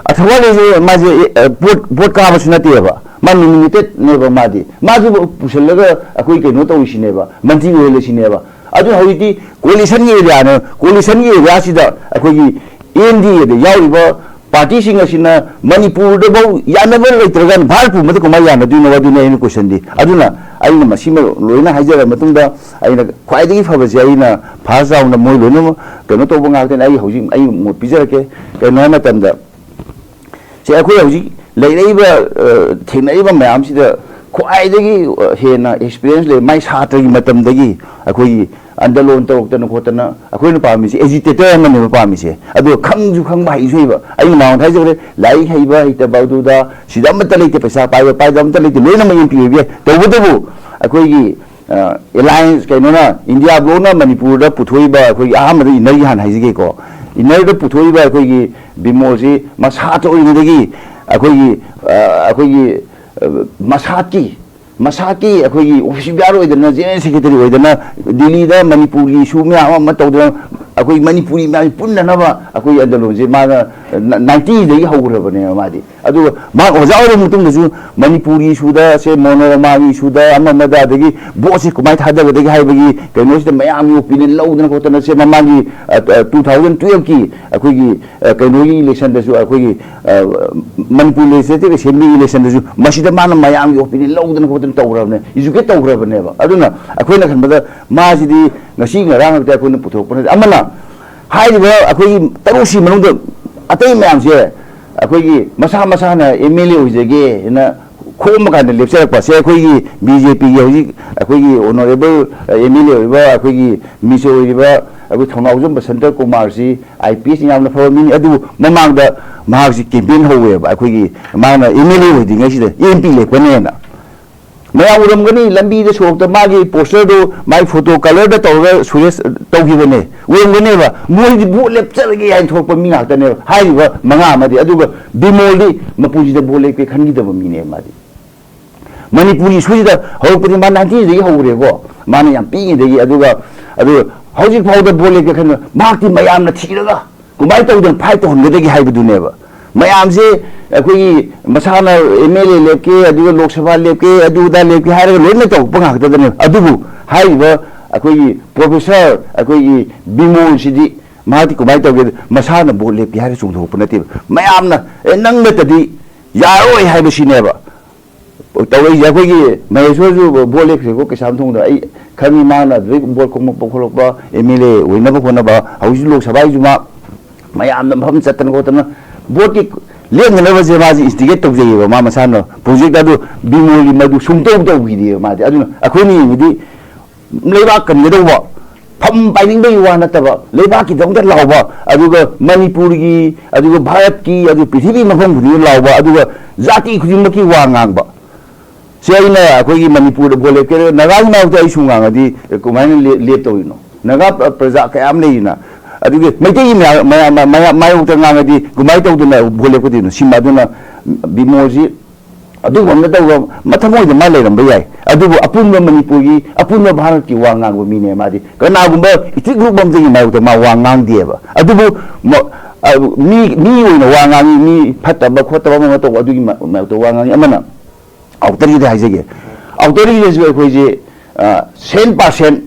ꯑꯊꯋꯥꯂꯦꯁꯦ ꯃꯥꯁꯦ, ꯑ, vote, vote ꯀꯥꯕꯁꯨ ꯅꯠꯇꯦꯕ, ꯃꯥ nominatedꯅꯦꯕ꯫ ꯃꯥꯗꯤ, ꯃꯥꯁꯨ ꯄꯨꯁꯜꯂꯒ ꯑꯩꯈꯣꯏ ꯀꯩꯅꯣ ꯇꯧꯔꯤꯁꯤꯅꯦꯕ, ꯃꯟꯇ꯭ꯔꯤ ꯑꯣꯏꯍꯜꯂꯤꯁꯤꯅꯦꯕ꯫ ꯑꯗꯨ ꯍꯧꯖꯤꯛꯇꯤ coalitionꯒꯤ eraꯅꯦ꯫ Coalitionꯒꯤ eraꯁꯤꯗ ꯑꯩꯈꯣꯏꯒꯤ N D Aꯗ ꯌꯥꯎꯔꯤꯕ partyꯁꯤꯡ ꯑꯁꯤꯅ ꯃꯅꯤꯄꯨꯔꯗꯐꯥꯎ ꯌꯥꯅꯕ ꯂꯩꯇ꯭ꯔꯒ ꯚꯥꯔꯠ ꯄꯨꯝꯕꯗ ꯀꯃꯥꯏꯅ ꯌꯥꯅꯗꯣꯏꯅꯣ? ꯑꯗꯨꯅꯤ ꯑꯩꯅ questionꯗꯤ꯫ ꯑꯗꯨꯅ ꯑꯩꯅ ꯃꯁꯤꯃ ꯂꯣꯏꯅ ꯍꯥꯏꯖꯔ ꯃꯇꯨꯡꯗ, ꯑꯩꯅ ꯈ꯭ꯋꯥꯏꯗꯒꯤ ꯐꯕꯁꯦ ꯑꯩꯅ first roundꯗ ꯃꯣꯏ ꯂꯣꯏꯅꯃꯛ ꯀꯩꯅꯣ ꯇꯧꯕ ꯉꯥꯛꯇꯅꯤ꯫ ꯑꯩ ꯍꯧꯖꯤꯛ ꯑꯩ ꯃꯣꯠ ꯄꯤꯖꯔꯛꯀꯦ꯫ ꯀꯩꯅꯣ ꯍꯥꯏ ꯃꯇꯝꯗ, ꯁꯦ, ꯑꯩꯈꯣꯏ ꯍꯧꯖꯤꯛ ꯂꯩꯔꯛꯏꯕ, ꯑ, ꯊꯦꯡꯅꯔꯤꯕ ꯃꯌꯥꯝꯁꯤꯗ ꯈ꯭ꯋꯥꯏꯗꯒꯤ, ꯑ, ꯍꯦꯟꯅ experience ꯂꯩ, ꯃꯥꯏ ꯁꯥꯇ꯭ꯔꯒꯤ ꯃꯇꯝꯗꯒꯤ ꯑꯩꯈꯣꯏꯒꯤ ꯑꯟꯗꯂꯣꯟ ꯇꯧꯔꯛꯇꯅ ꯈꯣꯠꯇꯅ ꯑꯩꯈꯣꯏꯅ ꯄꯥꯝꯃꯤꯁꯦ agitator ꯑꯃꯅꯦꯕ ꯄꯥꯝꯃꯤꯁꯦ꯫ ꯑꯗꯣ ꯈꯪꯁꯨ ꯈꯪꯕ, ꯍꯩꯁꯨ ꯍꯩꯕ, ꯑꯩꯅ ꯃꯉꯣꯟꯗ ꯍꯥꯏꯖꯕꯗ ꯂꯥꯏꯔꯤꯛ ꯍꯩꯕ ꯍꯩꯇꯕ ꯑꯗꯨꯗ ꯁꯤꯗ ꯑꯃꯠꯇ ꯂꯩꯇꯦ, ꯄꯩꯁꯥ ꯄꯥꯏꯕ ꯄꯥꯏꯗꯕ ꯑꯃꯠꯇ ꯂꯩꯇꯦ, ꯂꯣꯏꯅꯃꯛ M P ꯑꯣꯏꯕ ꯌꯥꯏ꯫ ꯇꯧꯕꯇꯕꯨ ꯑꯩꯈꯣꯏꯒꯤ ꯑ, alliance ꯀꯩꯅꯣꯅ, ꯏꯟꯗꯤꯌꯥ ꯕ꯭ꯂꯣꯛꯅ ꯃꯅꯤꯄꯨꯔꯗ ꯄꯨꯊꯣꯛꯏꯕ ꯑꯩꯈꯣꯏꯒꯤ, ꯑꯍꯥꯟꯕꯗ innerꯒꯤ ꯍꯥꯟꯅ ꯍꯥꯏꯖꯒꯦꯀꯣ꯫ Innerꯗ ꯄꯨꯊꯣꯛꯏꯕ ꯑꯩꯈꯣꯏꯒꯤ ꯕꯤꯃꯣꯜꯁꯤ ꯃꯁꯥ ꯊꯣꯛꯏꯉꯩꯗꯒꯤ ꯑꯩꯈꯣꯏꯒꯤ, ꯑ, ꯑꯩꯈꯣꯏꯒꯤ, ꯑ, ꯃꯁꯥꯠꯀꯤ ꯃꯁꯥꯒꯤ ꯑꯩꯈꯣꯏꯒꯤ ꯑꯣꯐꯤꯁ ꯕꯤꯌꯥꯔ ꯑꯣꯏꯗꯅ, ꯖꯦꯅꯔꯦꯜ ꯁꯦꯀ꯭ꯔꯦꯇꯔꯤ ꯑꯣꯏꯗꯅ, ꯗꯤꯜꯂꯤꯗ ꯃꯅꯤꯄꯨꯔꯒꯤ ꯏꯁꯨ ꯃꯌꯥꯝ ꯑꯃ ꯇꯧꯗꯅ, ꯑꯩꯈꯣꯏ ꯃꯅꯤꯄꯨꯔꯤ ꯃꯌꯥꯝ ꯄꯨꯟꯅꯅꯕ ꯑꯩꯈꯣꯏꯒꯤ ꯑꯟꯗꯣꯂꯟꯁꯦ ꯃꯥꯅ ꯅꯥꯏꯟꯇꯤꯗꯒꯤ ꯍꯧꯈ꯭ꯔꯕꯅꯦꯕ ꯃꯥꯗꯤ꯫ ꯑꯗꯨꯒ ꯃꯥ ꯑꯣꯖꯥ ꯑꯣꯏꯔꯕ ꯃꯇꯨꯡꯗꯁꯨ ꯃꯅꯤꯄꯨꯔꯒꯤ ꯏꯁꯨꯗ, ꯁꯦ ꯃꯣꯅꯣꯔꯃꯥꯒꯤ ꯏꯁꯨꯗ, ꯑꯃ ꯑꯃꯗ, ꯑꯗꯒꯤ ꯚꯣꯠꯁꯦ ꯀꯃꯥꯏꯅ ꯊꯥꯗꯒꯗꯒꯦ ꯍꯥꯏꯕꯒꯤ ꯀꯩꯅꯣꯁꯤꯗ ꯃꯌꯥꯝꯒꯤ ꯑꯣꯄꯤꯅꯤꯌꯟ ꯂꯧꯗꯅ ꯈꯣꯠꯇꯅ, ꯁꯦ ꯃꯃꯥꯡꯒꯤ ꯇꯨ ꯊꯥꯎꯖꯟ ꯇꯨꯌꯦꯜꯐꯀꯤ ꯑꯩꯈꯣꯏꯒꯤ ꯑ, ꯀꯩꯅꯣꯒꯤ ꯏꯂꯦꯛꯁꯟꯗꯁꯨ, ꯑꯩꯈꯣꯏꯒꯤ ꯑ, ꯃꯅꯤꯄꯨꯔ ꯂꯦꯖꯤꯁꯂꯦꯇꯤꯚ ꯑꯦꯁꯦꯝꯕ꯭ꯂꯤꯒꯤ ꯏꯂꯦꯛꯁꯟꯗꯁꯨ ꯃꯁꯤꯗ ꯃꯥꯅ ꯃꯌꯥꯝꯒꯤ ꯑꯣꯄꯤꯅꯤꯌꯟ ꯂꯧꯗꯅ ꯈꯣꯠꯇꯅ ꯇꯧꯈ꯭ꯔꯕꯅꯦ, ꯏꯖꯨꯀꯦꯠ ꯇꯧꯈ꯭ꯔꯕꯅꯦꯕ꯫ ꯑꯗꯨꯅ ꯑꯩꯈꯣꯏꯅ ꯈꯟꯕꯗ ꯃꯥꯁꯤꯗꯤ ꯉꯁꯤ ꯉꯔꯥꯡ ꯈꯛꯇ ꯑꯩꯈꯣꯏꯅ ꯄꯨꯊꯣꯔꯛꯄ ꯅꯠꯇꯦ꯫ ꯑꯃꯅ ꯍꯥꯏꯔꯤꯕ ꯑꯩꯈꯣꯏꯒꯤ ꯇꯔꯨꯛꯁꯤ ꯃꯅꯨꯡꯗ ꯑꯇꯩ ꯃꯌꯥꯝꯁꯦ ꯑꯩꯈꯣꯏꯒꯤ ꯃꯁꯥ ꯃꯁꯥꯅ ꯑꯦꯝ ꯑꯦꯜ ꯑꯦ ꯑꯣꯏꯖꯒꯦꯅ ꯈꯣꯝꯕ ꯀꯥꯟꯗ ꯂꯦꯞꯆꯔꯛꯄꯁꯦ, ꯑꯩꯈꯣꯏꯒꯤ ꯕꯤ ꯖꯦ ꯄꯤꯒꯤ ꯍꯧꯖꯤꯛ ꯑꯩꯈꯣꯏꯒꯤ ꯑꯣꯅꯔꯦꯕꯜ ꯑꯦꯝ ꯑꯦꯜ ꯑꯦ ꯑꯣꯏꯔꯤꯕ ꯑꯩꯈꯣꯏꯒꯤ ꯃꯤꯁ ꯑꯣꯏꯔꯤꯕ ꯑꯩꯈꯣꯏ ꯊꯧꯅꯥꯎꯖꯝ ꯕꯁꯟꯇ ꯀꯨꯃꯥꯔꯁꯤ ꯑꯥꯏ ꯄꯤ ꯑꯦꯁ ꯌꯥꯝꯅ ꯐꯕ ꯃꯤꯅꯤ꯫ ꯑꯗꯨꯕꯨ ꯃꯃꯥꯡꯗ ꯃꯍꯥꯛꯁꯤ ꯀꯦꯝꯄꯦꯟ ꯍꯧꯋꯦꯕ, ꯑꯩꯈꯣꯏꯒꯤ ꯃꯥꯅ ꯑꯦꯝ ꯑꯦꯜ ꯑꯦ ꯑꯣꯏꯗ꯭ꯔꯤꯉꯩꯁꯤꯗ ꯑꯦꯝ ꯄꯤ ꯂꯦꯞꯀꯅꯦꯅ꯫ ꯃꯌꯥꯝ ꯎꯔꯝꯒꯅꯤ, ꯂꯝꯕꯤꯗ ꯁꯣꯔꯣꯛꯇ ꯃꯥꯒꯤ ꯄꯣꯁꯇꯔꯗꯨ ꯃꯥꯒꯤ ꯐꯣꯇꯣ ꯀꯂꯔꯗ ꯇꯧꯔꯒ ꯁꯨꯔꯦꯁ ꯇꯧꯈꯤꯕꯅꯦ, ꯎꯔꯝꯒꯅꯦꯕ꯫ ꯃꯣꯏꯗꯤ ꯚꯣꯠ ꯂꯦꯞꯆꯔꯒꯦ ꯍꯥꯏꯅ ꯊꯣꯛꯂꯛꯄ ꯃꯤ ꯉꯥꯛꯇꯅꯦꯕ ꯍꯥꯏꯔꯤꯕ ꯃꯉꯥ ꯑꯃꯗꯤ꯫ ꯑꯗꯨꯒ ꯕꯤꯃꯣꯜꯗꯤ ꯃꯄꯨꯟꯁꯤꯗ ꯚꯣꯠ ꯂꯦꯞꯀꯦ ꯈꯟꯈꯤꯗꯕ ꯃꯤꯅꯦꯕ ꯃꯥꯗꯤ꯫ ꯃꯅꯤꯄꯨꯔ ꯏꯁꯨꯁꯤꯗ ꯍꯧꯔꯛꯄꯗꯤ ꯃꯥ ꯅꯥꯏꯟꯇꯤꯗꯒꯤ ꯍꯧꯔꯦꯀꯣ, ꯃꯥꯅ ꯌꯥꯝ ꯄꯤꯛꯏꯉꯩꯗꯒꯤ꯫ ꯑꯗꯨꯒ ꯑꯗꯨ ꯍꯧꯖꯤꯛ ꯐꯥꯎꯗ ꯚꯣꯠ ꯂꯦꯞꯀꯦ ꯈꯟꯕ ꯃꯍꯥꯛꯇꯤ ꯃꯌꯥꯝꯅ ꯊꯤꯔꯒ ꯀꯃꯥꯏꯅ ꯇꯧꯗꯅ ꯐꯥꯏꯠ ꯇꯧꯍꯟꯒꯗꯒꯦ ꯍꯥꯏꯕꯗꯨꯅꯦꯕ꯫ ꯃꯌꯥꯝꯁꯦ ꯑꯩꯈꯣꯏꯒꯤ ꯃꯁꯥꯅ ꯑꯦꯝ ꯑꯦꯜ ꯑꯦ ꯂꯦꯞꯀꯦ, ꯑꯗꯨꯒ ꯂꯣꯛ ꯁꯚꯥ ꯂꯦꯞꯀꯦ, ꯑꯗꯨ ꯑꯗꯥ ꯂꯦꯞꯀꯦ ꯍꯥꯏꯔꯒ ꯂꯣꯏꯅ ꯇꯧꯔꯛꯄ ꯉꯥꯛꯇꯗꯅꯦꯕ꯫ ꯑꯗꯨꯕꯨ ꯍꯥꯏꯔꯤꯕ ꯑꯩꯈꯣꯏꯒꯤ ꯄ꯭ꯔꯣꯐꯦꯁꯔ ꯑꯩꯈꯣꯏꯒꯤ ꯕꯤꯃꯣꯜꯁꯤꯗꯤ ꯃꯍꯥꯛꯇꯤ ꯀꯃꯥꯏꯅ ꯇꯧꯒꯦ? ꯃꯁꯥꯅ ꯚꯣꯠ ꯂꯦꯞꯀꯦ ꯍꯥꯏꯔ ꯆꯣꯡꯊꯣꯔꯛꯄ ꯅꯠꯇꯦꯕ, ꯃꯌꯥꯝꯅ "ꯑꯦ, ꯅꯪ ꯅꯠꯇꯗꯤ ꯌꯥꯔꯣꯏ" ꯍꯥꯏꯕꯁꯤꯅꯦꯕ꯫ ꯇꯧꯔꯛꯏꯁꯦ꯫ ꯑꯩꯈꯣꯏꯒꯤ ꯃꯍꯦꯁꯣꯔꯁꯨ ꯚꯣꯠ ꯂꯦꯞꯈ꯭ꯔꯦꯀꯣ ꯀꯩꯁꯥꯝꯊꯣꯡꯗ꯫ ꯑꯩ ꯈꯪꯉꯤ ꯃꯥꯅ ꯑꯗꯨꯗꯩ ꯚꯣꯠ ꯈꯣꯝꯃꯛꯄ ꯈꯣꯠꯂꯛꯄ, ꯑꯦꯝ ꯑꯦꯜ ꯑꯦ ꯑꯣꯏꯅꯕ ꯈꯣꯠꯅꯕ꯫ ꯍꯧꯖꯤꯛ ꯂꯣꯛ ꯁꯚꯥꯒꯤꯁꯨ ꯃꯥ ꯃꯌꯥꯝꯗ ꯃꯐꯝ ꯆꯠꯇꯅ ꯈꯣꯠꯇꯅ ꯚꯣꯠꯀꯤ ꯂꯦꯞꯅꯅꯕꯁꯦ ꯃꯥꯁꯦ ꯏꯟꯁꯇꯤꯒꯦꯠ ꯇꯧꯖꯩꯌꯦꯕ ꯃꯥ ꯃꯁꯥꯅ꯫ ꯄ꯭ꯔꯣꯖꯦꯛꯇ ꯑꯗꯨ ꯕꯤꯃꯣꯜꯒꯤ ꯃꯗꯨ ꯁꯨꯡꯇꯧ ꯇꯧꯈꯤꯗꯦꯕ ꯃꯥꯗꯤ꯫ ꯑꯗꯨꯅ ꯑꯩꯈꯣꯏꯅ ꯌꯦꯡꯕꯗꯤ ꯂꯩꯕꯥꯛ ꯀꯟꯒꯗꯧꯕ, ꯐꯝ ꯄꯥꯏꯅꯤꯡꯕꯒꯤ ꯋꯥ ꯅꯠꯇꯕ, ꯂꯩꯕꯥꯛꯀꯤꯗꯃꯛꯇ ꯂꯥꯎꯕ, ꯑꯗꯨꯒ ꯃꯅꯤꯄꯨꯔꯒꯤ, ꯑꯗꯨꯒ ꯚꯥꯔꯠꯀꯤ, ꯑꯗꯨꯒ ꯄ꯭ꯔꯤꯊꯤꯕꯤ ꯃꯐꯝ ꯈꯨꯗꯤꯡꯗ ꯂꯥꯎꯕ, ꯑꯗꯨꯒ ꯖꯥꯇꯤ ꯈꯨꯗꯤꯡꯃꯛꯀꯤ ꯋꯥ ꯉꯥꯡꯕ꯫ ꯁꯤ ꯑꯩꯅ ꯑꯩꯈꯣꯏꯒꯤ ꯃꯅꯤꯄꯨꯔꯗ ꯚꯣꯠ ꯂꯦꯞꯀꯦꯔꯥ, ꯅꯥꯒꯥꯒꯤ ꯃꯥꯌꯣꯛꯇ ꯑꯩ ꯁꯨꯝ ꯉꯥꯡꯉꯗꯤ ꯀꯃꯥꯏꯅ ꯂꯦꯞ-, ꯂꯦꯞꯇꯧꯔꯤꯅꯣ? ꯅꯥꯒꯥ ꯄ꯭ꯔ-, ꯄ꯭ꯔꯖꯥ ꯀꯌꯥ ꯑꯃ ꯂꯩꯔꯤꯅ, ꯑꯗꯨꯒꯤ ꯃꯩꯇꯩꯒꯤ ꯃꯌꯥ-, ꯃꯌꯥ-, ꯃꯌꯥ-, ꯃꯥꯌꯣꯛꯇ ꯉꯥꯡꯉꯗꯤ ꯀꯃꯥꯏꯅ ꯇꯧꯗꯅ ꯚꯣꯠ ꯂꯦꯞꯀꯗꯣꯏꯅꯣ? ꯁꯤꯃ ꯑꯗꯨꯅ ꯕꯤꯃꯣꯜꯁꯤ ꯑꯗꯨꯒꯨꯝꯕ ꯇꯧꯕ ꯃꯊꯃꯣꯏꯗ ꯃꯥ ꯂꯩꯔꯝꯕ ꯌꯥꯏ, ꯑꯗꯨꯕꯨ ꯑꯄꯨꯟꯕ ꯃꯅꯤꯄꯨꯔꯒꯤ, ꯑꯄꯨꯟꯕ ꯚꯥꯔꯠꯀꯤ ꯋꯥ ꯉꯥꯡꯕ ꯃꯤꯅꯦ ꯃꯥꯗꯤ꯫ ꯀꯅꯥꯒꯨꯝꯕ ꯏꯊꯤꯛ ꯒ꯭ꯔꯨꯞ ꯑꯃꯗꯒꯤ ꯃꯥꯌꯣꯛꯇ ꯃꯥ ꯋꯥ ꯉꯥꯡꯗꯦꯕ꯫ ꯑꯗꯨꯕꯨ ꯃ-, ꯑ, ꯃꯤ, ꯃꯤ ꯑꯣꯏꯅ ꯋꯥ ꯉꯥꯡꯉꯤ, ꯃꯤ ꯐꯠꯇꯕ ꯈꯣꯠꯇꯕ ꯑꯃ ꯑꯃ ꯇꯧꯕ ꯑꯗꯨꯒꯤ ꯃ-, ꯃꯥꯌꯣꯛꯇ ꯋꯥ ꯉꯥꯡꯉꯤ꯫ ꯑꯃꯅ ꯑꯥꯎꯇꯔꯒꯤꯗ ꯍꯥꯏꯖꯒꯦ, ꯑꯥꯎꯇꯔꯒꯤꯗꯁꯨ ꯑꯩꯈꯣꯏꯁꯦ, ꯑ, ꯁꯦꯟ ꯄꯥꯔꯁꯦꯟ,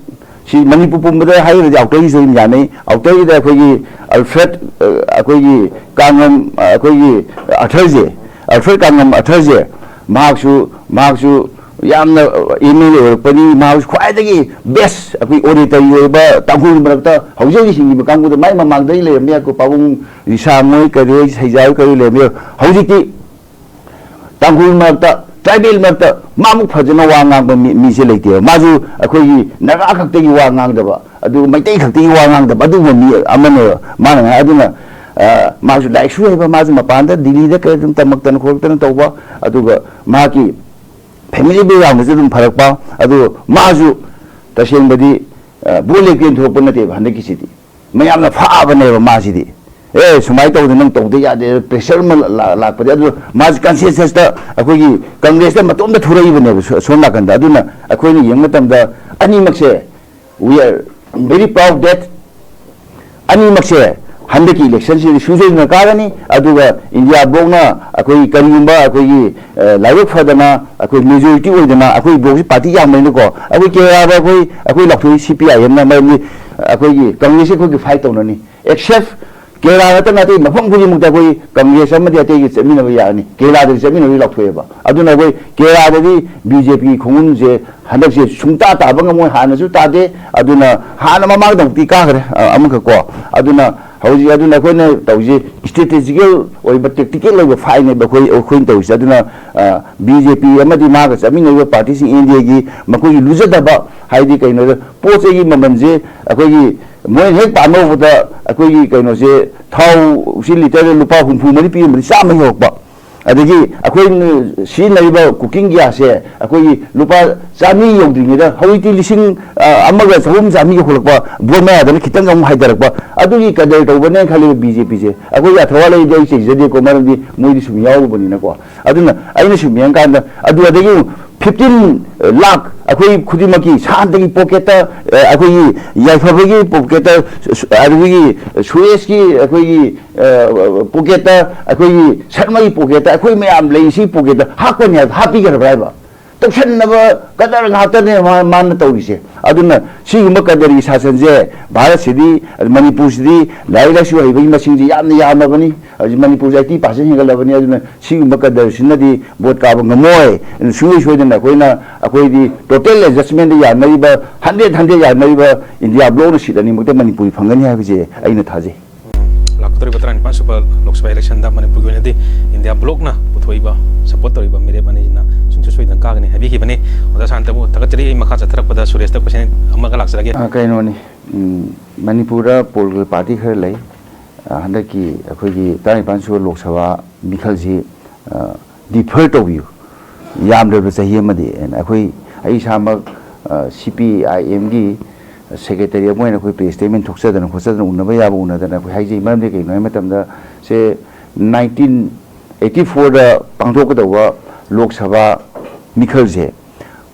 ꯁꯤ ꯃꯅꯤꯄꯨꯔ ꯄꯨꯝꯕꯗ ꯍꯥꯏꯔꯒꯗꯤ ꯑꯥꯎꯇꯔꯒꯤꯁꯨ ꯑꯗꯨꯝ ꯌꯥꯅꯩ꯫ ꯑꯥꯎꯇꯔꯒꯤꯗ ꯑꯩꯈꯣꯏꯒꯤ ꯑꯜꯐ꯭ꯔꯦꯗ, ꯑ, ꯑꯩꯈꯣꯏꯒꯤ ꯀꯥꯡꯉꯝ, ꯑ, ꯑꯩꯈꯣꯏꯒꯤ ꯑꯥꯔꯊꯔꯁꯦ, ꯑꯜꯐ꯭ꯔꯦꯗ ꯀꯥꯡꯉꯝ ꯑꯥꯔꯊꯔꯁꯦ, ꯃꯍꯥꯛꯁꯨ, ꯃꯍꯥꯛꯁꯨ ꯌꯥꯝꯅ ꯑꯦꯝ ꯑꯦꯜ ꯑꯦ ꯑꯣꯏꯔꯛꯄꯅꯤ꯫ ꯃꯍꯥꯛꯁꯨ ꯈ꯭ꯋꯥꯏꯗꯒꯤ ꯕꯦꯁ ꯑꯩꯈꯣꯏ ꯑꯣꯔꯦꯇꯔꯤ ꯑꯣꯏꯕ ꯇꯥꯡꯈꯨꯜꯒꯤ ꯃꯔꯛꯇ ꯍꯧꯖꯤꯛ ꯍꯧꯖꯤꯛ ꯍꯤꯡꯉꯤꯕ ꯀꯥꯡꯕꯨꯗ ꯃꯥꯏ ꯃꯃꯥꯡꯗꯒꯤ ꯂꯩꯔꯝꯕ ꯌꯥꯏ꯫ ꯑꯩꯈꯣꯏ ꯄꯥꯕꯨꯡ ꯔꯤꯁꯥ ꯃꯣꯏ ꯀꯔꯤ ꯍꯣꯏ, ꯁꯩꯖꯥ ꯍꯣꯏ ꯀꯔꯤ ꯂꯩꯔꯝꯕ ꯌꯥꯏ꯫ ꯍꯧꯖꯤꯛꯇꯤ ꯇꯥꯡꯈꯨꯜ ꯃꯔꯛꯇ, ꯇ꯭ꯔꯥꯏꯕꯦꯜ ꯃꯔꯛꯇ ꯃꯥꯃꯨꯛ ꯐꯖꯅ ꯋꯥ ꯉꯥꯡꯕ ꯃꯤ, ꯃꯤꯁꯦ ꯂꯩꯇꯦꯕ꯫ ꯃꯥꯁꯨ ꯑꯩꯈꯣꯏꯒꯤ ꯅꯥꯒꯥ ꯈꯛꯇꯒꯤ ꯋꯥ ꯉꯥꯡꯗꯕ, ꯑꯗꯨꯒ ꯃꯩꯇꯩ ꯈꯛꯇꯒꯤ ꯋꯥ ꯉꯥꯡꯗꯕ ꯑꯗꯨꯒꯨꯝꯕ ꯃꯤ ꯑꯃꯅꯦꯕ꯫ ꯃꯥꯅ ꯉꯥꯡ-, ꯑꯗꯨꯅ, ꯑ, ꯃꯥꯁꯨ ꯂꯥꯏꯔꯤꯛꯁꯨ ꯍꯩꯕ, ꯃꯥꯁꯨ ꯃꯄꯥꯟꯗ ꯗꯤꯜꯂꯤꯗ ꯀꯩ ꯑꯗꯨꯝ ꯇꯝꯃꯛꯇꯅ ꯈꯣꯠꯂꯛꯇꯅ ꯇꯧꯕ, ꯑꯗꯨꯒ ꯃꯍꯥꯛꯀꯤ ꯐꯦꯃꯤꯂꯤ ꯕꯦꯛꯒ꯭ꯔꯥꯎꯟꯗꯁꯨ ꯑꯗꯨꯝ ꯐꯔꯛꯄ, ꯑꯗꯨ ꯃꯥꯁꯨ ꯇꯁꯦꯡꯕꯗꯤ, ꯑ, ꯚꯣꯠ ꯂꯦꯞꯀꯦꯅ ꯊꯣꯛꯂꯛꯄ ꯅꯠꯇꯦꯕ ꯍꯟꯗꯛꯀꯤꯁꯤꯗꯤ꯫ ꯃꯌꯥꯝꯅ ꯐꯥꯕꯅꯦꯕ ꯃꯥꯁꯤꯗꯤ꯫ "ꯑꯦ, ꯁꯨꯃꯥꯏꯅ ꯇꯧꯗꯅ ꯅꯪ ꯇꯧꯗ ꯌꯥꯗꯦ", ꯄ꯭ꯔꯦꯁꯔ ꯑꯃ ꯂꯥ-, ꯂꯥꯛꯄꯗ꯫ ꯑꯗꯨ ꯃꯥꯁꯤ ꯀꯟꯁꯦꯟꯁꯁꯇ ꯑꯩꯈꯣꯏꯒꯤ ꯀꯪꯒ꯭ꯔꯦꯁꯇ ꯃꯇꯣꯝꯇ ꯊꯣꯔꯛꯏꯕꯅꯦꯕ ꯁꯣ-, ꯁꯣꯝ ꯅꯥꯀꯟꯗ꯫ ꯑꯗꯨꯅ ꯑꯩꯈꯣꯏꯅ ꯌꯦꯡꯕ ꯃꯇꯝꯗ ꯑꯅꯤꯃꯛꯁꯦ, we are very proud that ꯑꯅꯤꯃꯛꯁꯦ ꯍꯟꯗꯛꯀꯤ ꯏꯂꯦꯛꯁꯟꯁꯤꯗꯤ ꯁꯨꯡꯁꯣꯏꯗꯅ ꯀꯥꯒꯅꯤ꯫ ꯑꯗꯨꯒ ꯏꯟꯗꯤꯌꯥ ꯕ꯭ꯂꯣꯛꯅ ꯑꯩꯈꯣꯏꯒꯤ ꯀꯔꯤꯒꯨꯝꯕ ꯑꯩꯈꯣꯏꯒꯤ, ꯑ, ꯂꯥꯏꯕꯛ ꯐꯗꯅ ꯑꯩꯈꯣꯏ ꯃꯦꯖꯣꯔꯤꯇꯤ ꯑꯣꯏꯗꯅ, ꯑꯩꯈꯣꯏ ꯕ꯭ꯂꯣꯛꯁꯤ ꯄꯥꯔꯇꯤ ꯌꯥꯝꯕꯅꯤꯅꯀꯣ, ꯑꯩꯈꯣꯏ ꯀꯦꯔꯂꯥꯗ ꯑꯩꯈꯣꯏ, ꯑꯩꯈꯣꯏ ꯂꯥꯎꯊꯣꯛꯏ ꯁꯤ ꯄꯤ ꯑꯥꯏ ꯑꯦꯝꯅ꯫ ꯃꯔꯝꯗꯤ ꯑꯩꯈꯣꯏꯒꯤ ꯀꯪꯒ꯭ꯔꯦꯁꯁꯤ ꯑꯩꯈꯣꯏꯒꯤ ꯐꯥꯏꯠ ꯇꯧꯅꯅꯤ꯫ ꯑꯦꯛꯁꯦꯞ ꯀꯦꯔꯂꯥ ꯅꯠꯇꯅ ꯑꯇꯩ ꯃꯐꯝ ꯈꯨꯗꯤꯡꯃꯛꯇ ꯑꯩꯈꯣꯏ ꯀꯪꯒ꯭ꯔꯦꯁ ꯑꯃꯗꯤ ꯑꯇꯩꯒꯤ ꯆꯠꯃꯤꯟꯅꯕ ꯌꯥꯒꯅꯤ, ꯀꯦꯔꯂꯥꯗꯗꯤ ꯆꯠꯃꯤꯟꯅꯕꯗꯤ ꯂꯥꯎꯊꯣꯛꯑꯦꯕ꯫ ꯑꯗꯨꯅ ꯑꯩꯈꯣꯏ ꯀꯦꯔꯂꯥꯗꯗꯤ ꯕꯤ ꯖꯦ ꯄꯤꯒꯤ ꯈꯣꯡꯒꯨꯟꯁꯦ ꯍꯟꯗꯛꯁꯦ ꯁꯨꯡꯇꯥ ꯇꯥꯕ ꯉꯝꯃꯣꯏ, ꯍꯥꯟꯅꯁꯨ ꯇꯥꯗꯦ꯫ ꯑꯗꯨꯅ ꯍꯥꯟꯅ ꯃꯃꯥꯡꯗꯃꯨꯛꯇꯤ ꯀꯥꯈ꯭ꯔꯦ, ꯑ, ꯑꯃꯈꯛ ꯀꯣ꯫ ꯑꯗꯨꯅ ꯍꯧꯖꯤꯛ, ꯑꯗꯨꯅ ꯑꯩꯈꯣꯏꯅ ꯇꯧꯔꯤꯁꯦ ꯏꯁꯇ꯭ꯔꯦꯇꯦꯖꯤꯀꯦꯜ ꯑꯣꯏꯕ, ꯇꯦꯛꯇꯤꯀꯦꯜ ꯑꯣꯏꯕ ꯐꯥꯏꯠꯅꯦꯕ ꯑꯩꯈꯣꯏ, ꯑꯩꯈꯣꯏꯅ ꯇꯧꯔꯤꯁꯦ꯫ ꯑꯗꯨꯅ, ꯑ, ꯕꯤ ꯖꯦ ꯄꯤ ꯑꯃꯗꯤ ꯃꯥꯒ ꯆꯠꯃꯤꯟꯅꯔꯤꯕ ꯄꯥꯔꯇꯤꯁꯤꯡ ꯑꯦꯟ ꯗꯤ ꯑꯦꯒꯤ ꯃꯈꯣꯏꯒꯤ ꯂꯨꯖꯗꯕ, ꯍꯥꯏꯗꯤ ꯀꯩꯅꯣꯗ ꯄꯣꯠ ꯆꯩꯒꯤ ꯃꯃꯜꯁꯦ ꯑꯩꯈꯣꯏꯒꯤ ꯃꯣꯏꯅ ꯍꯦꯛ ꯄꯥꯝꯕ ꯍꯧꯕꯗ ꯑꯩꯈꯣꯏꯒꯤ ꯀꯩꯅꯣꯁꯦ ꯊꯥꯎꯁꯤ ꯂꯤꯇꯔꯗ ꯂꯨꯄꯥ ꯍꯨꯝꯐꯨ ꯃꯔꯤ ꯄꯤꯔꯝꯕꯗꯤ ꯆꯥꯝꯃ ꯌꯧꯔꯛꯄ꯫ ꯑꯗꯒꯤ ꯑꯩꯈꯣꯏꯅ ꯁꯤꯖꯤꯟꯅꯔꯤꯕ cooking gasꯁꯦ ꯑꯩꯈꯣꯏꯒꯤ ꯂꯨꯄꯥ ꯆꯥꯝꯃꯔꯤ ꯌꯧꯗ꯭ꯔꯤꯉꯩꯗ ꯍꯧꯖꯤꯛꯇꯤ ꯂꯤꯁꯤꯡ, ꯑ, ꯑꯃꯒ ꯆꯍꯨꯝ ꯆꯥꯝꯃꯔꯤ ꯌꯧꯈꯠꯂꯛꯄ, ꯕꯣꯠ ꯃꯌꯥꯗꯅ ꯈꯤꯇꯪ ꯑꯃꯨꯛ ꯍꯥꯏꯊꯔꯛꯄ, ꯑꯗꯨꯒꯤ ꯀꯗꯔ ꯇꯧꯕꯅꯦꯅ ꯈꯜꯂꯤꯕ ꯕꯤ ꯖꯦ ꯄꯤꯁꯦ꯫ ꯑꯩꯈꯣꯏꯒꯤ ꯑꯊꯋꯥ ꯂꯩꯗꯤ ꯑꯩ ꯆꯩꯖꯗꯦꯀꯣ, ꯃꯔꯝꯗꯤ ꯃꯣꯏꯗꯤ ꯁꯨꯝ ꯌꯥꯎꯔꯨꯕꯅꯤꯅꯀꯣ꯫ ꯑꯗꯨꯅ ꯑꯩꯅ ꯁꯨꯝ ꯌꯦꯡꯀꯥꯟꯗ ꯑꯗꯨ ꯑꯗꯒꯤ ꯑꯃꯨꯛ fifteen lakh ꯑꯩꯈꯣꯏ ꯈꯨꯗꯤꯡꯃꯛꯀꯤ ꯁꯥꯟꯇꯒꯤ ꯄꯣꯀꯦꯠꯇ, ꯑ, ꯑꯩꯈꯣꯏꯒꯤ ꯌꯥꯏꯐꯕꯒꯤ ꯄꯣꯀꯦꯠꯇ, ꯁꯨ-, ꯑꯗꯨꯗꯒꯤ ꯁꯨꯔꯦꯁꯀꯤ ꯑꯩꯈꯣꯏꯒꯤ, ꯑ, ꯄꯣꯀꯦꯠꯇ, ꯑꯩꯈꯣꯏꯒꯤ ꯁꯔꯃꯒꯤ ꯄꯣꯀꯦꯠꯇ, ꯑꯩꯈꯣꯏ ꯃꯌꯥꯝ ꯂꯩꯔꯤꯁꯤ ꯄꯣꯀꯦꯠꯇ ꯍꯥꯞꯀꯅꯤ ꯍꯥꯏꯕ ꯍꯥꯞꯄꯤꯈ꯭ꯔꯕ꯭ꯔꯥ ꯍꯥꯏꯕ? ꯇꯧꯁꯟꯅꯕ ꯀꯗꯔ ꯉꯥꯛꯇꯅꯦ ꯃꯥ-, ꯃꯥꯅ ꯇꯧꯔꯤꯁꯦ꯫ ꯑꯗꯨꯅ ꯁꯤꯒꯨꯝꯕ ꯀꯗꯔꯒꯤ ꯁꯥꯁꯟꯁꯦ ꯚꯥꯔꯠꯁꯤꯗꯤ, ꯃꯅꯤꯄꯨꯔꯁꯤꯗꯤ ꯂꯥꯏꯔꯤꯛ ꯂꯥꯏꯁꯨ ꯍꯩꯕꯒꯤ ꯃꯁꯤꯡꯁꯦ ꯌꯥꯝꯅ ꯌꯥꯝꯃꯕꯅꯤ꯫ ꯍꯧꯖꯤꯛ ꯃꯅꯤꯄꯨꯔꯁꯦ eighty percent ꯍꯦꯟꯒꯠꯂꯕꯅꯤ꯫ ꯑꯗꯨꯅ ꯁꯤꯒꯨꯝꯕ ꯀꯗꯔꯁꯤꯅꯗꯤ ꯚꯣꯠ ꯀꯥꯕ ꯉꯝꯃꯣꯏ꯫ ꯑꯗꯨꯅ ꯁꯨꯡꯁꯣꯏ ꯁꯣꯏꯗꯅ ꯑꯩꯈꯣꯏꯅ, ꯑꯩꯈꯣꯏꯗꯤ total adjustmentꯗ ꯌꯥꯅꯔꯤꯕ, hundred hundred ꯌꯥꯅꯔꯤꯕ ꯏꯟꯗꯤꯌꯥ ꯕ꯭ꯂꯣꯛꯅ ꯁꯤꯠ ꯑꯅꯤꯃꯛꯇ ꯃꯅꯤꯄꯨꯔꯤ ꯐꯪꯒꯅꯤ ꯍꯥꯏꯕꯁꯦ ꯑꯩꯅ ꯊꯥꯖꯩ꯫ ꯂꯥꯛꯀꯗꯧꯔꯤꯕ ꯇꯔꯥꯅꯤꯄꯥꯟ ꯁꯨꯕ ꯂꯣꯛ ꯁꯚꯥ ꯏꯂꯦꯛꯁꯟꯗ ꯃꯅꯤꯄꯨꯔꯒꯤ ꯑꯣꯏꯅꯗꯤ ꯏꯟꯗꯤꯌꯥ ꯕ꯭ꯂꯣꯛꯅ ꯄꯨꯊꯣꯛꯏꯕ, ꯁꯄꯣꯔꯠ ꯇꯧꯔꯤꯕ ꯃꯤꯔꯦꯞ ꯑꯅꯤꯁꯤꯅ ꯁꯨꯡꯁꯣꯏ ꯁꯣꯏꯗꯅ ꯀꯥꯒꯅꯤ ꯍꯥꯏꯕꯤꯈꯤꯕꯅꯤ꯫ ꯑꯣꯖꯥ ꯁꯥꯟꯇꯕꯨ ꯊꯥꯒꯠꯆꯔꯤ꯫ ꯑꯩ ꯃꯈꯥ ꯆꯠꯊꯔꯛꯄꯗ ꯁꯨꯔꯦꯁꯇ ꯀꯣꯏꯁꯟ ꯑꯃꯒ ꯂꯥꯛꯆꯔꯒꯦ꯫ ꯑ, ꯀꯩꯅꯣꯅꯤ, ꯎꯝ, ꯃꯅꯤꯄꯨꯔꯗ ꯄꯣꯂꯤꯇꯤꯀꯦꯜ ꯄꯥꯔꯇꯤ ꯈꯔ ꯂꯩ꯫ ꯑ, ꯍꯟꯗꯛꯀꯤ ꯑꯩꯈꯣꯏꯒꯤ ꯇꯔꯥꯅꯤꯄꯥꯟ ꯁꯨꯕ ꯂꯣꯛ ꯁꯚꯥ ꯃꯤꯈꯜꯁꯤ, ꯑ, ꯗꯤꯐꯔ ꯇꯧꯕꯤꯌꯨ, ꯌꯥꯝꯗ꯭ꯔꯕ ꯆꯍꯤ ꯑꯃꯗꯤ꯫ ꯑꯩꯅ, ꯑꯩꯈꯣꯏ, ꯑꯩ ꯏꯁꯥꯃꯛ, ꯑ, ꯁꯤ ꯄꯤ ꯑꯥꯏ ꯑꯦꯝꯒꯤ ꯁꯦꯀ꯭ꯔꯦꯇꯔꯤ ꯑꯃ ꯑꯣꯏꯅ ꯑꯩꯈꯣꯏ ꯄ꯭ꯔꯦꯁ ꯁ꯭ꯇꯦꯠꯃꯦꯟ ꯊꯣꯛꯆꯗꯅ ꯈꯣꯠꯆꯗꯅ ꯎꯅꯕ ꯌꯥꯕ ꯎꯅꯗꯅ ꯑꯩꯈꯣꯏ ꯍꯥꯏꯖꯩ꯫ ꯃꯔꯝꯗꯤ ꯀꯩꯒꯤꯅꯣ ꯍꯥꯏꯕ ꯃꯇꯝꯗ, ꯁꯦ, ꯅꯥꯏꯟꯇꯤꯟ ꯑꯩꯠꯇꯤ ꯐꯣꯔꯗ ꯄꯥꯡꯊꯣꯛꯀꯗꯧꯕ ꯂꯣꯛ ꯁꯚꯥ ꯃꯤꯈꯜꯁꯦ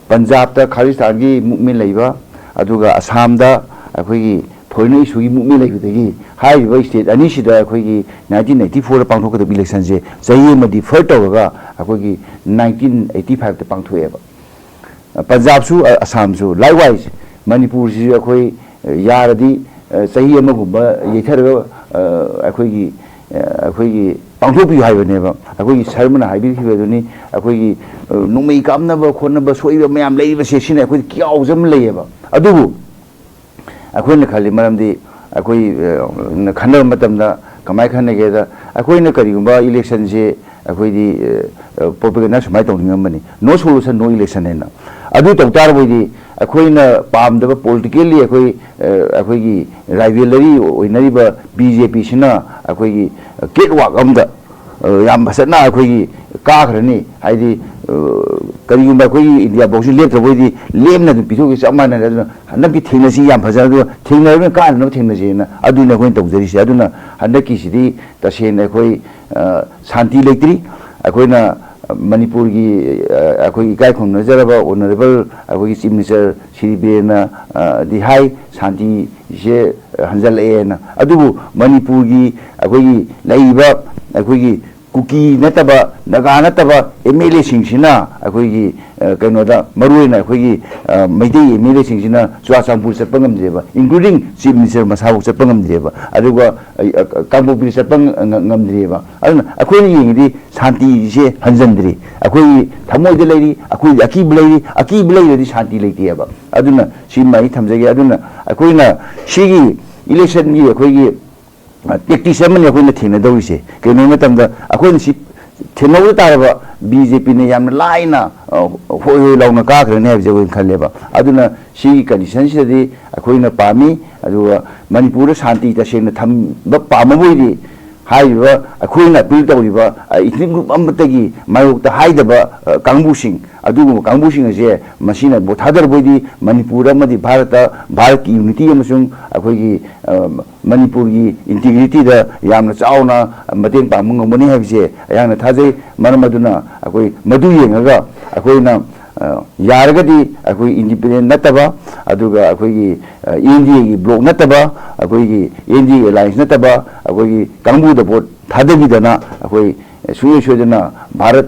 ꯄꯟꯖꯥꯕꯇ ꯈꯥꯂꯤꯁꯇꯥꯟꯒꯤ ꯃꯨꯞꯃꯦꯟ ꯂꯩꯕ, ꯑꯗꯨꯒ ꯑꯁꯥꯝꯗ ꯑꯩꯈꯣꯏꯒꯤ ꯐꯣꯔꯦꯟ ꯏꯁꯨꯒꯤ ꯃꯨꯞꯃꯦꯟ ꯂꯩꯕꯗꯒꯤ ꯍꯥꯏꯔꯤꯕ ꯁ꯭ꯇꯦꯠ ꯑꯅꯤꯁꯤꯗ ꯑꯩꯈꯣꯏꯒꯤ ꯅꯥꯏꯟꯇꯤꯟ ꯑꯩꯠꯇꯤ ꯐꯣꯔꯗ ꯄꯥꯡꯊꯣꯛꯀꯗꯕ ꯏꯂꯦꯛꯁꯟꯁꯦ ꯆꯍꯤ ꯑꯃ ꯗꯤꯐꯔ ꯇꯧꯔꯒ ꯑꯩꯈꯣꯏꯒꯤ ꯅꯥꯏꯟꯇꯤꯟ ꯑꯩꯠꯇꯤ ꯐꯥꯏꯚꯇ ꯄꯥꯡꯊꯣꯛꯑꯦꯕ꯫ ꯄꯟꯖꯥꯕꯁꯨ, ꯑ-, ꯑꯁꯥꯝꯁꯨ꯫ Likewise, ꯃꯅꯤꯄꯨꯔꯁꯤꯁꯨ ꯑꯩꯈꯣꯏ, ꯑ, ꯌꯥꯔꯗꯤ, ꯑ, ꯆꯍꯤ ꯑꯃꯒꯨꯝꯕ ꯌꯩꯊꯔꯒ, ꯑ, ꯑꯩꯈꯣꯏꯒꯤ, ꯑ, ꯑꯩꯈꯣꯏꯒꯤ ꯄꯥꯡꯊꯣꯛꯄꯤꯌꯨ ꯍꯥꯏꯕꯅꯦꯕ꯫ ꯑꯩꯈꯣꯏꯒꯤ ꯁꯔꯃꯅ ꯍꯥꯏꯕꯤꯈꯤꯕꯗꯨꯅꯤ, ꯑꯩꯈꯣꯏꯒꯤ, ꯑ, ꯅꯣꯡꯃꯩ ꯀꯥꯞꯅꯕ ꯈꯣꯠꯅꯕ ꯁꯣꯏꯕ ꯃꯌꯥꯝ ꯂꯩꯔꯤꯕꯁꯦ, ꯁꯤꯅ ꯑꯩꯈꯣꯏꯗ ꯀꯤꯌꯥꯎꯖ ꯑꯃ ꯂꯩꯌꯦꯕ꯫ ꯑꯗꯨꯕꯨ ꯑꯩꯈꯣꯏꯅ ꯈꯜꯂꯤ, ꯃꯔꯝꯗꯤ ꯑꯩꯈꯣꯏ, ꯑ, ꯅ ꯈꯟꯅꯕ ꯃꯇꯝꯗ ꯀꯃꯥꯏꯅ ꯈꯟꯅꯒꯦꯗ, ꯑꯩꯈꯣꯏꯅ ꯀꯔꯤꯒꯨꯝꯕ ꯏꯂꯦꯛꯁꯟꯁꯦ ꯑꯩꯈꯣꯏꯗꯤ, ꯑ, ꯑ, ꯄ꯭ꯔꯣꯄꯦꯒꯦꯟꯗꯥ ꯁꯨꯃꯥꯏꯅ ꯇꯧꯅꯤꯡꯉꯝꯕꯅꯤ, "No solution, no election" ꯍꯥꯏꯅ꯫ ꯑꯗꯨ ꯇꯧ ꯇꯥꯔꯕꯣꯏꯗꯤ ꯑꯩꯈꯣꯏꯅ ꯄꯥꯝꯗꯕ ꯄꯣꯂꯤꯇꯤꯀꯦꯜꯂꯤ ꯑꯩꯈꯣꯏ, ꯑ, ꯑꯩꯈꯣꯏꯒꯤ ꯔꯥꯏꯚꯦꯂꯔꯤ ꯑꯣꯏꯅꯔꯤꯕ ꯕꯤ ꯖꯦ ꯄꯤꯁꯤꯅ ꯑꯩꯈꯣꯏꯒꯤ ꯀꯦꯠ ꯋꯥꯛ ꯑꯃꯗ ꯑ, ꯌꯥꯝ ꯐꯖꯅ ꯑꯩꯈꯣꯏꯒꯤ ꯀꯥꯈ꯭ꯔꯅꯤ꯫ ꯍꯥꯏꯗꯤ, ꯑ, ꯀꯔꯤꯒꯨꯝꯕ ꯑꯩꯈꯣꯏꯒꯤ ꯏꯟꯗꯤꯌꯥ ꯕ꯭ꯂꯣꯛꯁꯤ ꯂꯦꯞꯇ꯭ꯔꯕ ꯑꯣꯏꯗꯤ ꯂꯦꯝꯅ ꯑꯗꯨꯝ ꯄꯤꯊꯣꯛꯈꯤ ꯆꯞ ꯃꯥꯟꯅꯔꯦ꯫ ꯑꯗꯨꯅ ꯍꯟꯗꯛꯀꯤ ꯊꯦꯡꯅꯁꯤ ꯌꯥꯝ ꯐꯖꯅ, ꯑꯗꯨꯒ ꯊꯦꯡꯅꯔꯕꯅꯤꯅ ꯀꯥꯅꯅꯕ ꯊꯦꯡꯅꯁꯦꯅ ꯑꯗꯨꯅꯤ ꯑꯩꯈꯣꯏꯅ ꯇꯧꯖꯔꯤꯁꯦ꯫ ꯑꯗꯨꯅ ꯍꯟꯗꯛꯀꯤꯁꯤꯗꯤ ꯇꯁꯦꯡꯅ ꯑꯩꯈꯣꯏ, ꯑ, ꯁꯥꯟꯇꯤ ꯂꯩꯇ꯭ꯔꯤ꯫ ꯑꯩꯈꯣꯏꯅ ꯃꯅꯤꯄꯨꯔꯒꯤ, ꯑ, ꯑꯩꯈꯣꯏ ꯏꯀꯥꯏ ꯈꯨꯝꯅꯖꯔꯕ ꯑꯣꯅꯔꯦꯕꯜ ꯑꯩꯈꯣꯏꯒꯤ ꯆꯤꯐ ꯃꯤꯅꯤꯁꯇꯔ ꯁ꯭ꯔꯤ ꯕꯤꯔꯦꯟꯅ, ꯑ, ꯗꯤ ꯍꯥꯏ, ꯁꯥꯟꯇꯤꯁꯦ ꯍꯟꯖꯜꯂꯛꯑꯦꯅ꯫ ꯑꯗꯨꯕꯨ ꯃꯅꯤꯄꯨꯔꯒꯤ ꯑꯩꯈꯣꯏꯒꯤ ꯂꯩꯔꯤꯕ ꯑꯩꯈꯣꯏꯒꯤ ꯀꯨꯀꯤ ꯅꯠꯇꯕ, ꯅꯥꯒꯥ ꯅꯠꯇꯕ ꯑꯦꯝ ꯑꯦꯜ ꯑꯦꯁꯤꯡꯁꯤꯅ ꯑꯩꯈꯣꯏꯒꯤ, ꯑ, ꯀꯩꯅꯣꯗ, ꯃꯔꯨꯑꯣꯏꯅ ꯑꯩꯈꯣꯏꯒꯤ, ꯑ, ꯃꯩꯇꯩ ꯑꯦꯝ ꯑꯦꯜ ꯑꯦꯁꯤꯡꯁꯤꯅ ꯆꯨꯔꯥꯆꯥꯟꯄꯨꯔ ꯆꯠꯄ ꯉꯝꯗ꯭ꯔꯦꯕ, including ꯆꯤꯐ ꯃꯤꯅꯤꯁꯇꯔ ꯃꯁꯥꯐꯥꯎ ꯆꯠꯄ ꯉꯝꯗ꯭ꯔꯦꯕ꯫ ꯑꯗꯨꯒ, ꯑ, ꯑ, ꯀꯥꯡꯄꯣꯛꯄꯤꯗ ꯆꯠꯄ ꯉ-, ꯉ-, ꯉꯝꯗ꯭ꯔꯦꯕ꯫ ꯑꯗꯨꯅ ꯑꯩꯈꯣꯏꯅ ꯌꯦꯡꯉꯗꯤ ꯁꯥꯟꯇꯤꯁꯦ ꯍꯟꯖꯟꯗ꯭ꯔꯤ꯫ ꯑꯩꯈꯣꯏꯒꯤ ꯊꯃꯣꯏꯗ ꯂꯩꯔꯤ, ꯑꯩꯈꯣꯏꯒꯤ ꯑꯀꯤꯕ ꯂꯩꯔꯤ, ꯑꯀꯤꯕ ꯂꯩꯔꯗꯤ ꯁꯥꯟꯇꯤ ꯂꯩꯇꯦꯕ꯫ ꯑꯗꯨꯅ ꯁꯤꯃ ꯑꯩ ꯊꯝꯖꯒꯦ꯫ ꯑꯗꯨꯅ ꯑꯩꯈꯣꯏꯅ ꯁꯤꯒꯤ ꯏꯂꯦꯛꯁꯟꯒꯤ ꯑꯩꯈꯣꯏꯒꯤ, ꯑ, ꯇꯦꯛꯇꯤꯛꯁ ꯑꯃꯅꯤ ꯑꯩꯈꯣꯏꯅ ꯊꯦꯡꯅꯗꯧꯔꯤꯁꯦ꯫ ꯀꯩꯅꯣ ꯍꯥꯏ ꯃꯇꯝꯗ ꯑꯩꯈꯣꯏꯅ ꯁꯤ ꯊꯦꯡꯅꯍꯧꯗ ꯇꯥꯔꯕ ꯕꯤ ꯖꯦ ꯄꯤꯅ ꯌꯥꯝꯅ ꯂꯥꯏꯅ, ꯑ, ꯍꯣꯏ ꯍꯣꯏ ꯂꯥꯎꯅ ꯀꯥꯈ꯭ꯔꯅꯤ ꯍꯥꯏꯕꯁꯦ ꯑꯩꯈꯣꯏꯅ ꯈꯜꯂꯦꯕ꯫ ꯑꯗꯨꯅ ꯁꯤꯒꯤ ꯀꯟꯗꯤꯁꯟꯁꯤꯗꯗꯤ ꯑꯩꯈꯣꯏꯅ ꯄꯥꯝꯃꯤ꯫ ꯑꯗꯨꯒ ꯃꯅꯤꯄꯨꯔꯗ ꯁꯥꯟꯇꯤ ꯇꯁꯦꯡꯅ ꯊꯝꯕ ꯄꯥꯝꯃꯕ ꯑꯣꯏꯗꯤ ꯍꯥꯏꯔꯤꯕ ꯑꯩꯈꯣꯏꯅ ꯑꯄꯤꯜ ꯇꯧꯔꯤꯕ, ꯑ, ꯏꯊꯅꯤꯛ ꯒ꯭ꯔꯨꯞ ꯑꯃꯠꯇꯒꯤ ꯃꯥꯌꯣꯛꯇ ꯍꯥꯏꯗꯕ, ꯑ, ꯀꯥꯡꯕꯨꯁꯤꯡ, ꯑꯗꯨꯒꯨꯝꯕ ꯀꯥꯡꯕꯨꯁꯤꯡ ꯑꯁꯦ ꯃꯁꯤꯅ ꯚꯣꯠ ꯊꯥꯗꯔꯕ ꯑꯣꯏꯗꯤ ꯃꯅꯤꯄꯨꯔ ꯑꯃꯗꯤ ꯚꯥꯔꯠꯇ, ꯚꯥꯔꯠꯀꯤ ꯌꯨꯅꯤꯇꯤ ꯑꯃꯁꯨꯡ ꯑꯩꯈꯣꯏꯒꯤ, ꯑ, ꯃꯅꯤꯄꯨꯔꯒꯤ ꯏꯟꯇꯤꯒ꯭ꯔꯤꯇꯤꯗ ꯌꯥꯝꯅ ꯆꯥꯎꯅ ꯃꯇꯦꯡ ꯄꯥꯡꯕ ꯉꯝꯒꯅꯤ ꯍꯥꯏꯕꯁꯦ ꯑꯩꯍꯥꯛꯅ ꯊꯥꯖꯩ꯫ ꯃꯔꯝ ꯑꯗꯨꯅ ꯑꯩꯈꯣꯏ ꯃꯗꯨ ꯌꯦꯡꯉꯒ ꯑꯩꯈꯣꯏꯅ, ꯑ, ꯌꯥꯔꯒꯗꯤ ꯑꯩꯈꯣꯏ ꯏꯟꯗꯤꯄꯦꯟꯗꯦꯟ ꯅꯠꯇꯕ, ꯑꯗꯨꯒ ꯑꯩꯈꯣꯏꯒꯤ, ꯑ, ꯑꯦꯟ ꯗꯤ ꯑꯦꯒꯤ ꯕ꯭ꯂꯣꯛ ꯅꯠꯇꯕ, ꯑꯩꯈꯣꯏꯒꯤ ꯑꯦꯟ ꯗꯤ ꯑꯦ ꯑꯦꯂꯥꯏꯟꯁ ꯅꯠꯇꯕ ꯑꯩꯈꯣꯏꯒꯤ ꯀꯥꯡꯕꯨꯗ ꯚꯣꯠ ꯊꯥꯗꯕꯤꯗꯅ ꯑꯩꯈꯣꯏ ꯁꯨꯡꯁꯣꯏ ꯁꯣꯏꯗꯅ ꯚꯥꯔꯠ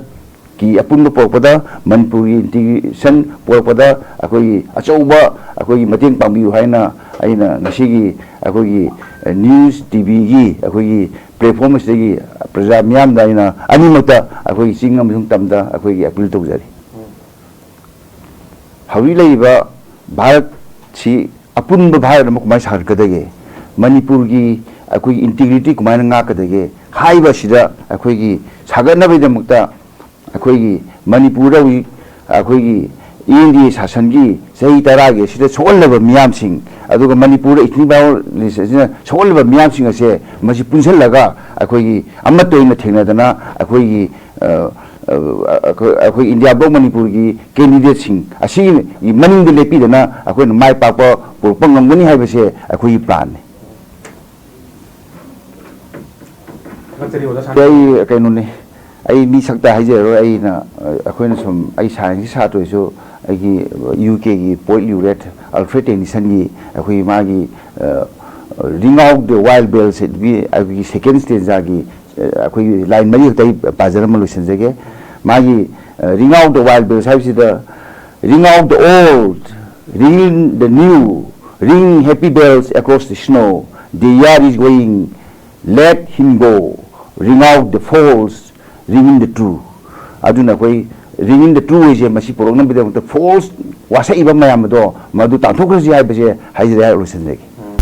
ꯀꯤ ꯑꯄꯨꯟꯕ ꯄꯨꯔꯛꯄꯗ, ꯃꯅꯤꯄꯨꯔꯒꯤ ꯏꯟꯇꯤꯒ꯭ꯔꯦꯁꯟ ꯄꯨꯔꯛꯄꯗ ꯑꯩꯈꯣꯏꯒꯤ ꯑꯆꯧꯕ ꯑꯩꯈꯣꯏꯒꯤ ꯃꯇꯦꯡ ꯄꯥꯡꯕꯤꯌꯨ ꯍꯥꯏꯅ ꯑꯩꯅ ꯉꯁꯤꯒꯤ ꯑꯩꯈꯣꯏꯒꯤ, ꯑ, ꯅ꯭ꯌꯨꯁ ꯇꯤ ꯚꯤꯒꯤ ꯑꯩꯈꯣꯏꯒꯤ ꯄ꯭ꯂꯦꯠꯐꯣꯝ ꯑꯁꯤꯗꯒꯤ ꯄ꯭ꯔꯖꯥ ꯃꯤꯌꯥꯝꯗ ꯑꯩꯅ ꯑꯅꯤꯃꯛꯇ ꯑꯩꯈꯣꯏꯒꯤ ꯆꯤꯡ ꯑꯃꯁꯨꯡ ꯇꯝꯗ ꯑꯩꯈꯣꯏꯒꯤ ꯑꯄꯤꯜ ꯇꯧꯖꯔꯤ꯫ ꯍꯧꯖꯤꯛ ꯂꯩꯔꯤꯕ ꯚꯥꯔꯠꯁꯤ ꯑꯄꯨꯟꯕ ꯚꯥꯔꯠ ꯑꯃ ꯀꯃꯥꯏꯅ ꯁꯥꯒꯠꯀꯗꯒꯦ? ꯃꯅꯤꯄꯨꯔꯒꯤ ꯑꯩꯈꯣꯏꯒꯤ ꯏꯟꯇꯤꯒ꯭ꯔꯤꯇꯤ ꯀꯃꯥꯏꯅ ꯉꯥꯛꯀꯗꯒꯦ? ꯍꯥꯏꯕ ꯑꯁꯤꯗ ꯑꯩꯈꯣꯏꯒꯤ ꯁꯥꯒꯠꯅꯕꯒꯤꯗꯃꯛꯇ ꯑꯩꯈꯣꯏꯒꯤ ꯃꯅꯤꯄꯨꯔꯗ ꯍꯧꯖꯤꯛ ꯑꯩꯈꯣꯏꯒꯤ ꯏꯟꯗꯤꯌꯥ ꯁꯥꯁꯟꯒꯤ ꯆꯍꯤ ꯇꯔꯥꯒꯤ ꯑꯁꯤꯗ ꯁꯣꯛꯍꯜꯂꯕ ꯃꯤꯌꯥꯝꯁꯤꯡ, ꯑꯗꯨꯒ ꯃꯅꯤꯄꯨꯔꯗ ꯏꯊꯅꯤꯛ ꯚꯥꯏꯑꯣꯂꯦꯟꯁ ꯑꯁꯤꯅ ꯁꯣꯛꯍꯜꯂꯕ ꯃꯤꯌꯥꯝꯁꯤꯡ ꯑꯁꯦ ꯃꯁꯤ ꯄꯨꯟꯁꯤꯜꯂꯒ ꯑꯩꯈꯣꯏꯒꯤ ꯑꯃꯠꯇ ꯑꯣꯏꯅ ꯊꯦꯡꯅꯗꯅ ꯑꯩꯈꯣꯏꯒꯤ, ꯑ, ꯑ, ꯑꯩꯈꯣꯏ, ꯑꯩꯈꯣꯏ ꯏꯟꯗꯤꯌꯥ ꯕ꯭ꯂꯣꯛ ꯃꯅꯤꯄꯨꯔꯒꯤ ꯀꯦꯟꯗꯤꯗꯦꯠꯁꯤꯡ ꯑꯁꯤꯒꯤ ꯃꯅꯤꯡꯗ ꯂꯦꯞꯄꯤꯗꯅ ꯑꯩꯈꯣꯏꯅ ꯃꯥꯏ ꯄꯥꯛꯄ ꯄꯨꯔꯛꯄ ꯉꯝꯒꯅꯤ ꯍꯥꯏꯕꯁꯦ ꯑꯩꯈꯣꯏꯒꯤ ꯄ꯭ꯂꯥꯟꯅꯤ꯫ ꯊꯥꯒꯠꯆꯔꯤ ꯑꯣꯖꯥ ꯁꯥꯔ꯫ ꯑꯩ ꯀꯩꯅꯣꯅꯤ, ꯑꯩ ꯃꯤ ꯁꯛꯇ ꯍꯥꯏꯖꯔꯔꯣꯏ꯫ ꯑꯩꯅ, ꯑ, ꯑꯩꯈꯣꯏꯅ ꯁꯨꯝ, ꯑꯩ ꯁꯥꯏꯟꯁꯀꯤ ꯁꯥꯇ꯭ꯔꯁꯨ ꯑꯩꯒꯤ ꯌꯨ ꯀꯦꯒꯤ ꯄꯣꯏꯠ ꯂ꯭ꯌꯨꯔꯦꯠ ꯑꯜꯐ꯭ꯔꯦꯗ ꯇꯦꯅꯤꯁꯟꯒꯤ ꯑꯩꯈꯣꯏꯒꯤ ꯃꯥꯒꯤ, ꯑ, Ring out the wild bells ꯍꯥꯏꯕꯒꯤ ꯑꯩꯈꯣꯏꯒꯤ ꯁꯦꯀꯦꯟ ꯁ꯭ꯇꯦꯟꯖꯥꯒꯤ, ꯑ, ꯑꯩꯈꯣꯏꯒꯤ ꯂꯥꯏꯟ ꯃꯔꯤ ꯈꯛꯇ ꯑꯩ ꯄꯥꯖꯔꯝꯃ ꯂꯣꯏꯁꯤꯟꯖꯒꯦ꯫ ꯃꯥꯒꯤ, ꯑ, Ring out the wild bells ꯍꯥꯏꯕꯁꯤꯗ, "Ring out the old, ring in the new, ring happy bells across the snow. The year is going, let him go. Ring out the false, ring in the true." ꯑꯗꯨꯅ ꯑꯩꯈꯣꯏ "Ring in the true" ꯍꯥꯏꯁꯦ ꯃꯁꯤ ꯄꯨꯔꯛꯅꯕꯒꯤꯗꯃꯛꯇ falls ꯋꯥꯁꯛꯏꯕ ꯃꯌꯥꯝ ꯑꯗꯣ ꯃꯗꯨ ꯇꯥꯟꯊꯣꯛꯈ꯭ꯔꯁꯤ ꯍꯥꯏꯕꯁꯦ ꯍꯥꯏꯖꯔꯦ, ꯂꯣꯏꯁꯤꯟꯖꯒꯦ꯫